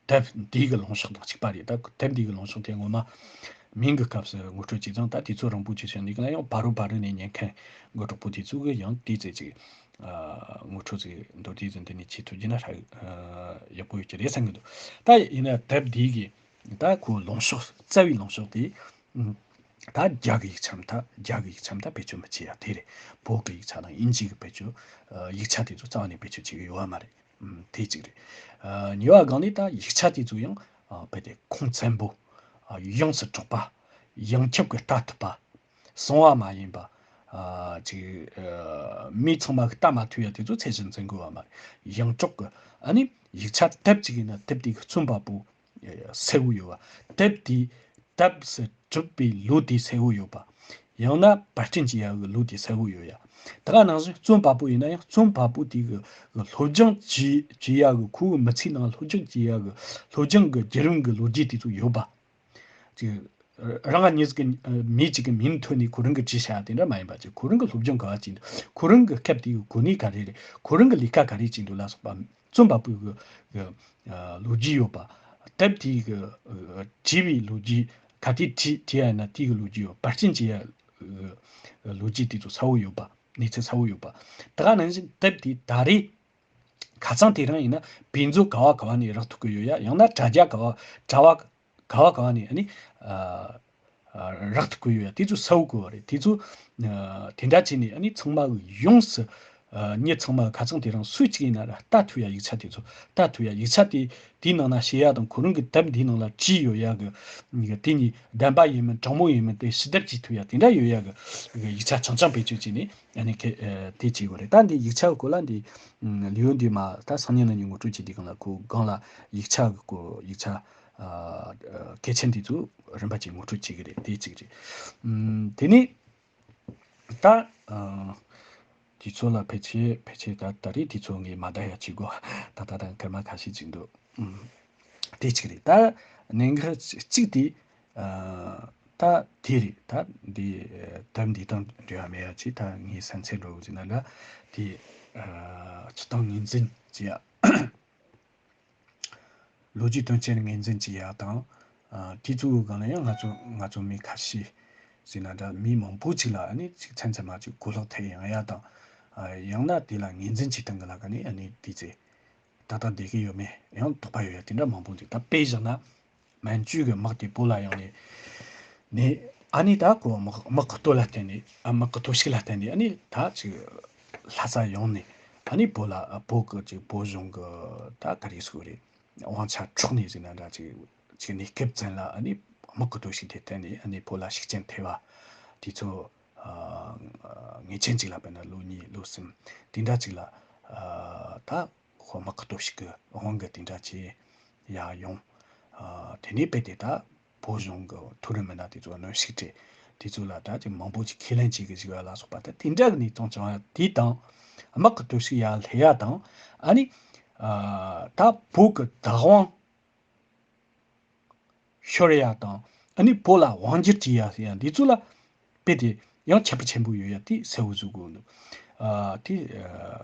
དེབ་འདི་གི་ལངས་ཕྱོགས་དང་གཅིག་པ་རེད། ད་དེབ་འདི་གི་ལངས་ཕྱོགས་དེ་ངོ་མ་མིང་གི་སྐབས་སུ་ངོ་སྤྲོད་བྱས་ཙང་། ད་དེ་ཚོ་རིང་པོ་ཅིག་བྱས་ནས་ཡང་ཕ་རུ་ཕ་རུ་ནས་ཉན་མཁན་གི་གྲོགས་པོ་དེ་ཚོ་གི་ཡང་དེ་ཚེ་ཅིག་ཨ་ངོ་སྤྲོད་ཅིག་མདོར་བསྡུས་ཙམ་འདི་ནས་བྱེད་ཐུབ་རྒྱུ་ན་ཧྲ་ཨ་ཡག་པོ་ཡོད་ཀྱི་རེད་བསམ་གི་འདུག་ད་ཡིན་ན་དེབ་འདི་གི་ད་ཁོ་ལངས་ཕྱོགས་རྩ་བའི་ལངས་ཕྱོགས་དེ། ཨ་ད་རྒྱ་གི་ཡིག་ཆ་མཐའ་རྒྱ་གི་ཡིག་ཆ་མཐའ་བེད་སྤྱོད་མི་བྱེད་ཡ་དེ་རེད། བོད་གི་ཡིག་ཆ་དང་དབྱིན་ཇི་གི་བེད་སྤྱོད་ཨ་ཡིག་ཆ་དེ་ཚོ་རྩ་བ་ནས་བེད་སྤྱོད་བྱེད་གི་ཡོད་བ་མ་རེད། ཨ་དེ་གཅིག་རེད། ཨ་གཉིས་པ་སྒང་ནས་ད་ཡིག་ཆ་དེ་ཚོ་ཡང་ཨ་རྦད་དེ་ཁུངས་བཙན་པོ། ཨ་ཡོངས་སུ་གྲགས་པ། ཡོངས་ཁྱབ་ཀྱིས་ལྟ་ཐུབ་པ། གསང་བ་མ་ཡིན་པ། ཨ་ཅིག་ཨ་མི་ཚང་མ་གིས་ལྟ་མ་ཐུབ་ཡ་དེ་ཚོ་ཚད་གཞི་འཛིན་དགོས་བ་མ་རེད། ཡོངས་གྲགས་ཀྱི་ཨ་ནི་ཡིག་ཆ་དེབ་ཅིག་ཡིན་ན་དེབ་དེ་གི་རྩོམ་པ་པོ་གསལ་བོ་ཡོད་བ། དེབ་དེ་དེབ་སུ་གྲུབ་པའི་ལོ་དེ་གསལ་བོ་ཡོད་པ། ཡང་ན་པར་སྐྲུན་བྱེད་ཡ་གི་ལོ་དེ་གསལ་བོ་ཡོད་ཡ། ད་ག་ནང་བཞིན་རྩོམ་པ་པོ་ཡིན་ན་ཡང་རྩོམ་པ་པོ་དེ་གི་གི་སློབ་སྦྱོང་བྱེད་བྱེད་ཡ་གི་ཁོ་གི་མི་ཚེའི་ནང་སློབ་སྦྱོང་བྱེད་ཡ་གི་སློབ་སྦྱོང་གི་བརྒྱུད་རིམ་གི་ལོ་རྒྱུས་དེ་ཚོ་ཡོད་པ། ཅིག་རང་ཉིད་ཀྱི་མི་གཅིག་གི་མིང་ཐོན་ནས་ཁོ་རང་གི་བྲིས་བཞག་ཡ་དེ་འདྲ་མ་ཡིན་པ། ཅིག་ཁོ་རང་གི་སློབ་སྦྱོང་ག་བ་ཅིག་ཁོ་རང་གི་སྐབས་དེའི་གོ་གནས་ག་རེ་རེད། ཁོ་རང་གི་ལས་ཀ་ག་རེ་བྱེད་འདུག་ལ་སོགས་པ། རྩོམ་པ་པོའི་གི་གི་ཨ་ལོ་རྒྱུས་ཡོད་པ། དེབ་དེའི་གི་ཨ་བྲིས་པའི་ལོ་རྒྱུས། ག་དུས་བྲིས་བྲིས་ཡ་ཡིན་ན་དེའི་གི་ལོ་རྒྱུས་ཡོད། པར་སྐྲུན་བྱེད་ཡ་གི་ལོ་རྒྱུས་དེ་ཚོ་གསལ་བོ་ཡོད་པ། གནས་ཚུལ་གསལ་བོ་ཡོད་པ། ད་ག་ནང་བཞིན་དེབ་དེ་ད་རེས་ཁ་སང་དེ་རིང་ཡིན་ན་བོད་མཛོད་ག་བ་ག་བ་ནས་རག་ཐུབ་ཀྱི་ཡོད་ཡ། ཡང་ན་དྲ་རྒྱ་ག་བ་དྲ་བ་ག་བ་ག་བ་ནས་ཨ་ནི་ཨ་ རག་ཏུ་བཀོད་ཡོད་ཡ། དེ་ཚོ་གསལ་བོ་བཀོད་པ་རེད། དེ་ཚོ་དེ་འདྲ་བྱས་ནས་ཨ་ནི་ཚང་མ་ཡོངས་སུ་མྱི་ཚང་མ་ཁ་ཚང་དེ་རང་སུ་གཅིག་ཡིན་ན་ར་ལྟ་ཐུབ་ཡ་ཡིག་ཆ་དེ་ཚོ་ལྟ་ཐུབ་ཡ། ཡིག་ཆ་དེ་དེའི་ནང་ན་བཤད་ཡ་དང་ཁོ་རང་གི་དེབ་འདིའི་ནང་ལ་བྲིས་ཡོད་ཡ་གི་དེ་གཉིས་བདེན་པ་ཡིན་མིན་དྲང་མོ་ཡིན་མིན་དེ་ཞིབ་ལྟ་བྱེད་ཐུབ་ཡ་དེ་འདྲ་ཡོད་ཡ་གི་ཡིག་ཆ་ཆུང་ཆུང་བེད་སྤྱོད་བྱས་ནས་ཨ་ནི་དེ་བྱེད་དགོས་རེད། ད་འདི་ཡིག་ཆ་གི་སྐོར་ལ་འདི་ལིའུ་འདི་མ་ད་སང་ཉིན་གནངས་ཉིན་ངོ་སྤྲོད་བྱེད་དུས་སྒང་ལ་ཁོ་སྒང་ལ་ཡིག་ཆ་གི་སྐོར་ཡིག་ཆ་གལ་ཆེན་དེ་ཚོ་རིམ་པ་གཅིག་ངོ་སྤྲོད་བྱེད་ཀྱི་རེད། དེ་གཅིག་རེད། དེ་ནས་ད་དེ་ཚོ་ལ་ཕལ་ཆེར་ཕལ་ཆེར་ད་ད་རེས་དེ་ཚོ་ངས་མ་བསྡད་ཡ་བྱེད་དགོས། ད་ད་ད་སྐར་མ་ཁ་ཤས་ཅིག་འདུག་དེ་གཅིག་རེད། ད་གནད་འགག་གཅིག་དེ་ད་དེ་རེད། ད་འདི་དེབ་འདི་དང་འབྲེལ་བ་མེད་ཡ་ཅིག་ད་ངས་སེམས་ཚེར་འགྲོ་གི་ཟེར་ན་འདྲ། དེ་སྤྱིར་བཏང་ངོས་འཛིན་བྱེད་ཡ། ལོ་རྒྱུས་དོན་རྐྱེན་ངོས་འཛིན་བྱེད་ཡ་དང་། ཨ། དེ་ཚོའི་སྒང་ལ་ཡང་ང་ཚོ་ང་ཚོ་མི་ཁ་ཤས་ཟེར་ན་འདྲ། མི་མང་པོ་ཅིག་ལ་ཨ་ནི་ཅིག་མཚན་མཚན་མ་ཅིག་གོ་ལོག་ཐེབས་ཡོང་ཡ་དང་། ཨ། ཡང་ན་དེ་ལ་ངོས་འཛིན་བྱེད་སྟངས་ཀྱི་ལ་ཀ་ནས་ཨ་ནི་དེ་ཚེ་ཏག་ཏག་བསྡད་ཀྱི་ཡོད་མེད་ཡང་དོགས་པ་ཡོད་ཡ་དེ་འདྲ་མང་པོ་འདུག་ད་དཔེ་བཞག་ན། མན་ཇུ་གི་དམག་དེ་བོད་ལ་ཡོང་ནས་ནས་ཨ་ནི་ད་ཁོ་དམག་དམག་གི་སྟོབས་ལ་བརྟེན་ནས། ཨ། དམག་གི་སྟོབས་ཤུགས་ལ་བརྟེན་ནས་ཨ་ནི་ད་ཅིག་ལྷ་ས་ཡོང་ནས་ཨ་ནི་བོད་ལ་བོད་གི་ཅིག་བོད་གཞུང་གི་ད་ག་རེ་ཟེར་དགོས་རེད། དབང་ཆ་འཕྲོག་ནས་ཟེར་ན་འདྲ། ཅིག་ཅིག་གནས་སྐབས་ཙམ་ལ་ཨ་ནི་དམག་གི་སྟོབས་ཤུགས་དེ་བརྟེན་ནས་ཨ་ནི་བོད་ལ་ཤུགས་རྐྱེན་ཐེབས་པ་དེ་ཚོ། ཨ། ངེས་ཅན་ཅིག་ལ་དཔེར་ན་ལོ་གཉིས་ལོ་གསུམ་དེ་འདྲ་ཅིག་ལ། ཨ། ད་ཁོ་དམག་གི་སྟོབས་ཤུགས་ཀྱི་དབང་གིས་དེ་འདྲ་བྱས་ཡར་ཡོང་། ཨ། དེ་ནས་རྦད་དེ་ད་བོད་གཞུང་གི་མཐོ་རིམ་མི་སྣ་དེ་ཚོ་གནོན་ཤུགས་སྤྲད། དེ་ཚོ་ལ་ད་ཅིག་མང་པོ་ཅིག་ཁས་ལེན་བྱེད་གི་བཅུག་ཡ་ལ་སོགས་པ། ད་དེ་འདྲ་གི་གནས་སྟངས་བྱུང་ཡ་དེ་དང་། དམག་གི་སྟོབས་ཤུགས་ཡར་སླེབས་ཡ་དང་། ཨ་ནི། ཨ། ད་བོད་གི་བདག་དབང་ཤོར་ཡ་དང་། ཨ་ནི་བོད་ལ་དབང་སྒྱུར་བྱེད་ཡ་ཟེར་ཡ་འདི་ཚོ་ལ་རྦད་དེ་ཡང་ཁྱད་པར་ཆེན་པོ་ཡོད་ཡ་དེ་གསལ་བོ་བཟོ་དགོས་འདུག་ཨ། དེ་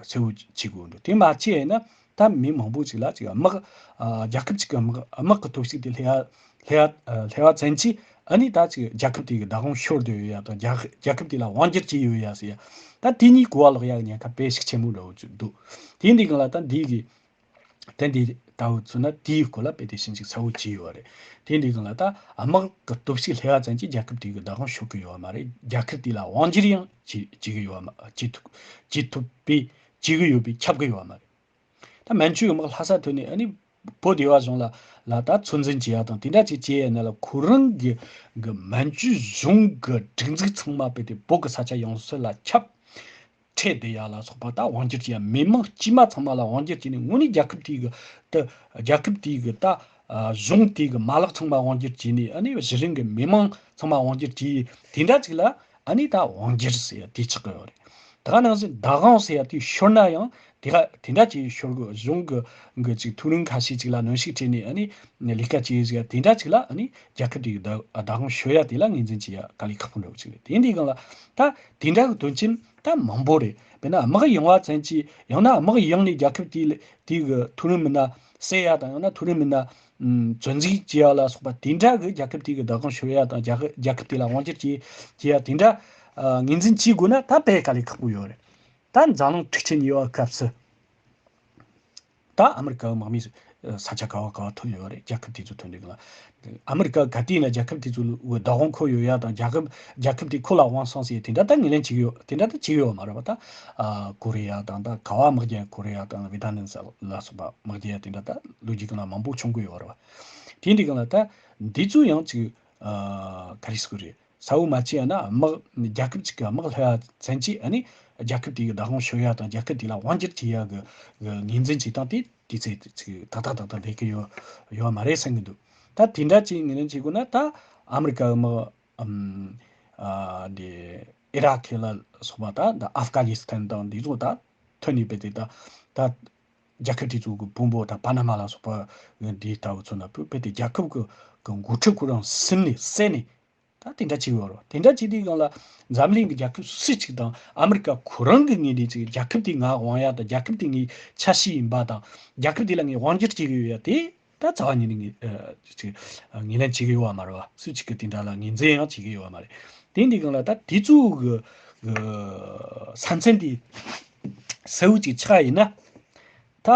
གསལ་བོ་བྱེད་དགོས་འདུག་དེ་མ་བྱས་ན་ད་མི་མང་པོ་ཅིག་ལ་ཅིག་དམག་ཨ། རྒྱལ་ཁབ་ཅིག་གི་དམག་དམག་གི་སྟོབས་ཤུགས་དེ་སླེབས་ཡ་སླེབས་ཡ་སླེབས་པ་ཙམ་གྱིས་ཨ་ནི་ད་ཅིག་རྒྱལ་ཁབ་དེ་གི་བདག་དབང་ཤོར་བསྡད་ཡོད་ཡ་དང་། རྒྱལ་རྒྱལ་ཁབ་དེ་ལ་དབང་སྒྱུར་བྱས་ཡོད་ཡ་ཟེར་ཡ། ད་དེ་གཉིས་གོ་བ་ལོག་ཡ་གི་ཉེན་ཁ་དཔེ་ཤུགས་ཆེན་པོ་འདྲ་བོ་ཅིག་འདུག་དེ་འདི་སྒང་ལ་ད་འདི་གི་དེ་འདི་ལྟ་བུ་ཚུལ་ན་དེའི་སྐོར་ལ་དཔེ་དེ་ཞིབ་འཇུག་གསལ་བོ་བྱས་ཡོད་རེད། དེ་འདི་སྒང་ལ་ད་དམག་གི་སྟོབས་ཤུགས་སླེབས་པ་ཙམ་གྱིས་རྒྱལ་ཁབ་དེ་གི་བདག་དབང་ཤོར་གི་ཡོད་མ་རེད། རྒྱལ་ཁབ་དེ་ལ་དབང་སྒྱུར་ཡང་བྱེད་བྱེད་གི་ཡོད་མ་བྱེད་ཐུབ་བྱེད་ཐུབ་པའི་བྱེད་གི་ཡོད་པའི་ཁྱབ་གི་ཡོད་མ་རེད། ད་མན་ཇུ་གི་དམག་ལྷ་ས་ཐོན་ནས་ཨ་ནི་བོད་སྡེ་བ་གཞུང་ལ་ལ་ད་ཚོད་འཛིན་བྱེད་ཡ་དང་དེ་འདྲ་ཅིག་བྱེད་ཡ་ན་ལ། ཁོ་རང་གི་གི་མན་ཇུ་གཞུང་གི་སྒྲིག་འཛུགས་ཚང་མ་རྦད་དེ་བོད་གི་ས་ཆ་ཡོངས་སུ་ལ་ཁྱབ། ཁྲལ་བསྡུ་ཡ་ལ་སོགས་པ་ད་དབང་སྒྱུར་བྱེད་ཡ། མི་མང་དཀྱུས་མ་ཚང་མ་ལ་དབང་སྒྱུར་བྱས་ནས་དངོས་གནས་རྒྱལ་ཁབ་དེའི་གི་ད་རྒྱལ་ཁབ་དེའི་གི་ད་གཞུང་དེའི་གི་མ་ལག་ཚང་མ་དབང་སྒྱུར་བྱས་ནས། ཨ་ནི་གཞི་རིམ་གི་མི་མང་ཚང་མ་དབང་སྒྱུར་བྱས་དེ་འདྲ་ཅིག་ལ་ཨ་ནི་ད་དབང་སྒྱུར་ཟེར་ཡ་དེ་ཆགས་ཀྱི་ཡོད་རེད། ད་ག་ནང་བཞིན་བདག་དབང་ཟེར་ཡ་དེ་ཤོར་ན་ཡང་དེ་ག་དེ་འདྲ་ཅིག་ཤོར་གི། གཞུང་གི་གི་ཅིག་མཐོ་རིམ་ཁ་ཤས་ཅིག་ལ་གནོན་ཤུགས་སྤྲད་ནས་ཨ་ནི་ལས་ཀ་བྱས་ཟེར་ཡ་དེ་འདྲ་ཅིག་ལ་ཨ་ནི་རྒྱལ་ཁབ་དེའི་གི་བདག་བདག་དབང་ཤོར་ཡ་དེ་ལ་ངོས་འཛིན་བྱེད་ཡ་དཀའ་ལས་ཁག་པོ་འདྲ་བོ་ཅིག་རེད། དེ་འདི་སྒང་ལ་ད་དེ་འདྲ་གི་དོན་རྐྱེན་ད་མང་པོ་རེད། དཔེར་ན་དམག་ཡོང་བ་ཙམ་གྱིས། ཡང་ན་དམག་ཡོང་ནས་རྒྱལ་ཁབ་དེའི་དེའི་གི་མཐོ་རིམ་མི་སྣ་བསད་ཡ་དང་། ཡང་ན་མཐོ་རིམ་མི་སྣ་ཨམ་བཙོན་འཇུག་བྱེད་ཡ་ལ་སོགས་པ་དེ་འདྲ་གི་རྒྱལ་ཁབ་དེའི་གི་བདག་དབང་ཤོར་ཡ་དང་། རྒྱལ་ཁབ་རྒྱལ་ཁབ་དེ་ལ་དབང་སྒྱུར་བྱེད་བྱེད་ཡ་དེ་འདྲ་ཨ་ངོས་འཛིན་བྱེད་དགོས་ན་ད་དཔེ་དཀའ་ལས་ཁག་པོ་ཡོད་རེད། ད་འཛམ་གླིང་འཁྲུག་ཆེན་གཉིས་པ་སྐབས་སུ། ད་ཨ་མི་རི་ཀ་གི་དམག་མིས་ས་ཆ་ག་བ་ག་བ་ཐོན་ཡོད་རེད། རྒྱལ་ཁབ་དེ་ཚོ་ཐོན་དུས་སྒང་ལ། ཨ་མི་རི་ཀ་ག་དུས་ཡིན་ན་རྒྱལ་ཁབ་དེ་ཚོ་ལ་བདག་དབང་ཁོ་ཡོད་ཡ་དང་། རྒྱལ་ཁབ་རྒྱལ་ཁབ་དེ་ཁོ་ལ་དབང་སོང་ཟེར་དེ་འདྲ་ད་ངོས་ལེན་བྱེད་ཀྱི་ཡོད། དེ་འདྲ་ད་བྱེད་ཀྱི་ཡོད་མ་རེད་པ། ད་ཨ་ཀོ་རི་ཡ་དང་། ད་ག་བ་དམག་རྒྱག་ཡ། ཀོ་རི་ཡ་དང་ཝེ་ཏ་ནམ་ལ་སོགས་པ་དམག་རྒྱག་ཡ་དེ་འདྲ་ད་ལོ་རྒྱུས་སྒང་ལ་མང་པོ་བྱུང་གི་ཡོད་རེད་པ། དེ་འདི་སྒང་ལ་ད་འདི་ཚོ་ཡང་ཅིག་ཨ་ག་རེ་ཟེར་དགོས་རེད། གསལ་བོ་མ་བྱས་ཡ་ན། དམག་རྒྱལ་ཁབ་ཅིག་གི་དམག་སླེབས་པ་ཙམ་གྱིས་ཨ་ནི་རྒྱལ་ཁབ་དེ་གི་བདག་དབང་ཤོར་ཡ་དང་། རྒྱལ་ཁབ་དེ་ལ་དབང་སྒྱུར་བྱེད་ཡ་གི་གི་ངོས་འཛིན་བྱེད་སྟངས་དེ་དུས་ཚོད་ཅིག་ཏག་ཏག་ཏག་ཏག་འགྲིག་གི་ཡོད་ཡོད་མ་རེད་བསམ་གི་འདུག་ད་དེ་འདྲ་ཅིག་ངོས་ལེན་བྱེད་དགོས་ན་ད་ཨ་མི་རི་ཀ་གི་དམག་ཨམ་ཨ་འདི་ཨི་རག་ལ་སོགས་པ། ད་ད་ཨབ་གྷ་ནི་སི་ཐན་དང་འདི་ཚོ་ད་ཐོན་ནས་རྦད་དེ་ད་ད་རྒྱལ་ཁབ་དེ་ཚོ་གི་དཔོན་པོ་ད་པ་ན་མ་ལ་སོགས་པ་འདི་ལྟ་བུ་ཚོ་ན་རྦད་དེ་རྒྱལ་ཁབ་གི་གི་འགོ་ཁྲིད་ཁོ་རང་ཟིན་ནས་བསད་ནས། ད་དེ་འདྲ་བྱེད་ཀྱི་ཡོད་རེད། དེ་འདྲ་བྱེད་དུས་སྒང་ལ་འཛམ་གླིང་གི་རྒྱལ་ཁབ་སུ་གཅིག་དང་ཨ་མི་རི་ཀ་ཁོ་རང་གི་ངོས་ནས་ཅིག་རྒྱལ་ཁབ་དེ་ང་དབང་ཡ་དང་། རྒྱལ་ཁབ་དེ་ངའི་ཆ་ཤས་ཡིན་པ་དང་། རྒྱལ་ཁབ་དེ་ལ་ངས་དབང་སྒྱུར་བྱེད་ཀྱི་ཡོད་ཡ་དེ་ད་རྩ་བ་ཉིད་ནས་ངས་ཨ་ཅིག་ངོས་ལེན་བྱེད་ཀྱི་ཡོད་པ་མ་རེད་པ། སུ་གཅིག་གིས་དེ་འདྲ་ལ་ངོས་འཛིན་ཡང་བྱེད་ཀྱི་ཡོད་པ་མ་རེད། དེ་འདི་སྒང་ལ་ད་དེ་ཚོ་གི་གི་ས་མཚམས་དེ་གསལ་བོ་ཅིག་ཆགས་ཡིན་ན། ད་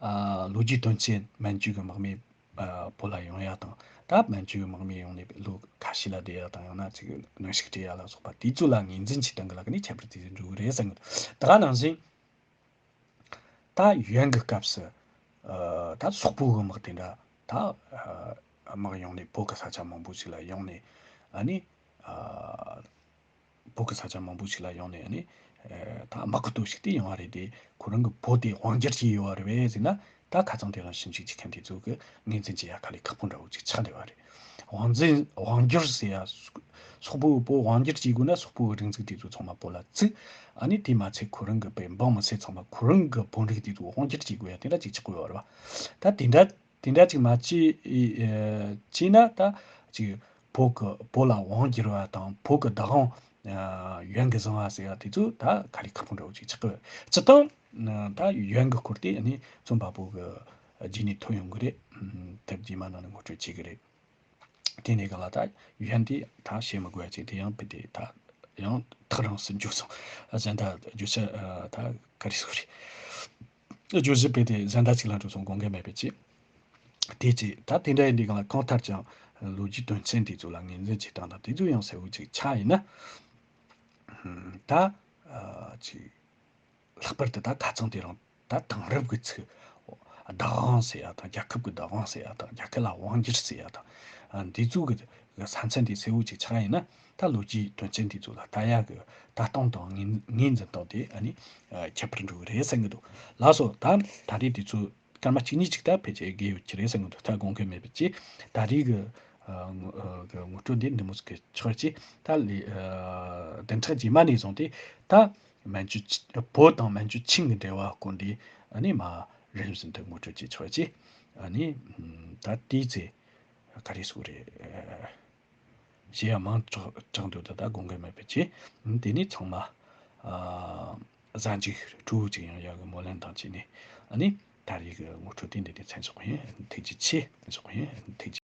ཨ་ལོ་རྒྱུས་དོན་རྐྱེན་མན་ཇུ་གི་དམག་མི་ཨ་བོད་ལ་ཡོང་ཡ་དང་ ད་མན་ཇུའི་དམག་མི་ཡོང་ནས་ལོ་ཁ་ཤས་ལ་བསྡད་ཡ་དང་ཡང་ན་ཅིག་གནོན་ཤུགས་སྤྲད་ཡ་ལ་སོགས་པ་དེ་ཚོ་ལ་ངོས་འཛིན་བྱེད་སྟངས་ཀྱི་ལ་ཀ་ནས་ཁྱད་པར་དེ་ཚོ་འགྲོ་གི་རེད་བསམ་གི་འདུག་ད་ག་ནང་བཞིན། ད་ཡུན་གྱི་སྐབས་སུ་ཨ་ད་སོག་པོ་གི་དམག་དེ་འདྲ་ད་ཨ་དམག་ཡོང་ནས་བོད་ཀྱི་ས་ཆ་མང་པོ་ཞིག་ལ་ཡོང་ནས་ཨ་ནི་ཨ་བོད་ཀྱི་ས་ཆ་མང་པོ་ཞིག་ལ་ཡོང་ནས་ཨ་ནི་ཨ་ད་དམག་གི་སྟོབས་ཤུགས་དེ་ཡོང་བ་རེད་དེ། ཁོ་རང་གི་བོད་དེ་དབང་སྒྱུར་བྱས་ཡོད་པ་རེད་པས་ཟེར་ན། ད་ཁ་སང་དེ་རིང་ཞིབ་འཇུག་བྱེད་མཁན་དེ་ཚོ་གི་ངོས་འཛིན་བྱེད་ཡ་དཀའ་ལས་ཁག་པོ་འདྲ་བོ་ཅིག་ཆགས་བསྡད་པ་རེད། དབང་འཛིན་དབང་སྒྱུར་ཟེར་ཡ། སོག་པོའི་བོད་དབང་སྒྱུར་བྱེད་དགོས་ན་སོག་པོའི་རིག་འཛུགས་དེ་ཚོ་ཚང་མ་བོད་ལ་བཙུགས། ཨ་ནི་དེ་མ་ཚད་ཁོ་རང་གི་པའི་འབངས་མི་སེར་ཚང་མ་ཁོ་རང་གི་བོད་རིགས་དེ་ཚོ་དབང་སྒྱུར་བྱེད་དགོས་ཡ་དེ་འདྲ་ཅིག་ཆགས་དགོས་པ་རེད་བ། ད་དེ་འདྲ་དེ་འདྲ་ཅིག་མ་བྱས་ཨེ་བྱས་ན་ད་ཅིག་བོད་ཀྱི་བོད་ལ་དབང་བསྒྱུར་བ་དང་བོད་ཀྱི་བདག་དབང་ཨ་ཡུན་གྱིས་བཟུང་བ་ཟེར་ཡ་དེ་ཚོ་ད་དཀའ་ལས་ཁག་པོ་འདྲ་བོ་ཅིག་ཆགས་ཀྱི་ཡོད། སྤྱིར་བཏང་ད་ཡུན་གྱི་སྐོར་དེ་ཨ་ནི་རྩོམ་པ་པོ་གི་རྗེས་ནས་ཐོན་ཡོང་གི་རེད། དེབ་རྗེས་མ་ནང་ནས་ངོ་སྤྲོད་བྱེད་ཀྱི་རེད། དེ་ནས་ག་ལ་ད་ཡུན་དེ་ད་བཤད་མི་དགོས་ཡ་ཅིག་དེ་ཡང་དཔེ་དེ་ད་ཡང་ཐག་རིང་སུ་འཇུག་སོང་། གཞན་དག་བརྗོད་བྱ་ཨ་ད་ག་རེ་ཟེར་རེད། བརྗོད་གཞི་དཔེ་དེ་གཞན་དག་ཅིག་ལ་འགྲོ་སོང་། དགོངས་འགལ་མེད་པའི་ཆེད། དེ་ཅི་ད་དེ་འདྲ་ཡིན་དུས་གང་ལ་གང་ལྟར་ཀྱང་ལོ་རྒྱུས་དོན་ཚན་དེ་ཚོ་ལ་ངོས་འཛིན་བྱེད་སྟངས་དང་དེ་ཚོ་ཡང་གསལ་བོ་ཅིག་ཆགས་ཡིན་ན། ད་ཅིག་ལྷག་པར་དུ་ད་ཁ་ཚང་དེ་རང་ད་དེང་རབས་ཀྱི་ཚིག་བདག་དབང་ཟེར་ཡ་དང་རྒྱལ་ཁབ་ཀྱི་བདག་དབང་ཟེར་ཡ་དང་རྒྱལ་ཁབ་ལ་དབང་སྒྱུར་ཟེར་ཡ་དང་འདི་ཚོ་གི་ས་མཚམས་དེ་གསལ་བོ་ཅིག་ཆགས་ཡིན་ན། ད་ལོ་རྒྱུས་དོན་ཚན་དེ་ཚོ་ལ་ལྟ་ཡ་གི་ལྟ་སྟངས་དང་ངོས་ངོས་འཛིན་སྟངས་དེ་ཨ་ནི་ཁྱད་པར་འགྲོ་གི་རེད་བསམ་གི་འདུག་ལགས་སོ། ད་ད་རེས་དེ་ཚོ་སྐར་མ་གཅིག་གཉིས་ཅིག་ད་ཕལ་ཆེར་དགོས་ཡོད་ཀྱི་རེད་བསམ་གི་འདུག་ད་དགོངས་འགལ་མེད་པ་ཅིག་ད་རེས་གི་ཨ་ངོ་ཨ་གི་ངོ་སྤྲོད་འདི་འདི་མོ་ཟིག་གི་ཆོག་ཅིག་ད་ལི་ཨ་བདུན་ཕྲག་རྗེས་མ་ནས་བཟུང་སྟེ་ད་མན་ཇུ་ཆི་བོད་དང་མན་ཇུ་ཆིང་གི་འབྲེལ་བ་སྐོར་འདི་ཨ་ནི་མ་རིམ་བཞིན་དུ་ངོ་སྤྲོད་ཅིག་ཆོག་ཅིག་ཨ་ནི་ད་དེའི་ཚེ་ག་རེ་ཟེར་རེད། ཞེས་ཡང་མང་དྲགས་དྲགས་འདུག་ད་ལྟ་དགོངས་འགལ་མེད་པའི་ཆེད། དེ་ནས་ཚང་མ་ཨ་གཟའ་མཇུག་སྤྲོ་བོ་ཅིག་ཡོང་ཡག་གི་སྨོན་ལམ་དང་བཅས་ནས་ཨ་ནི་ད་རེས་ཀྱི་ངོ་སྤྲོད་དེ་འདི་ནས་མཚམས་འཇོག་གི་ཡིན། ཐུགས་རྗེ་ཆེ། མཚམས་འཇོག་གི་ཡིན། ཐུགས་རྗེ།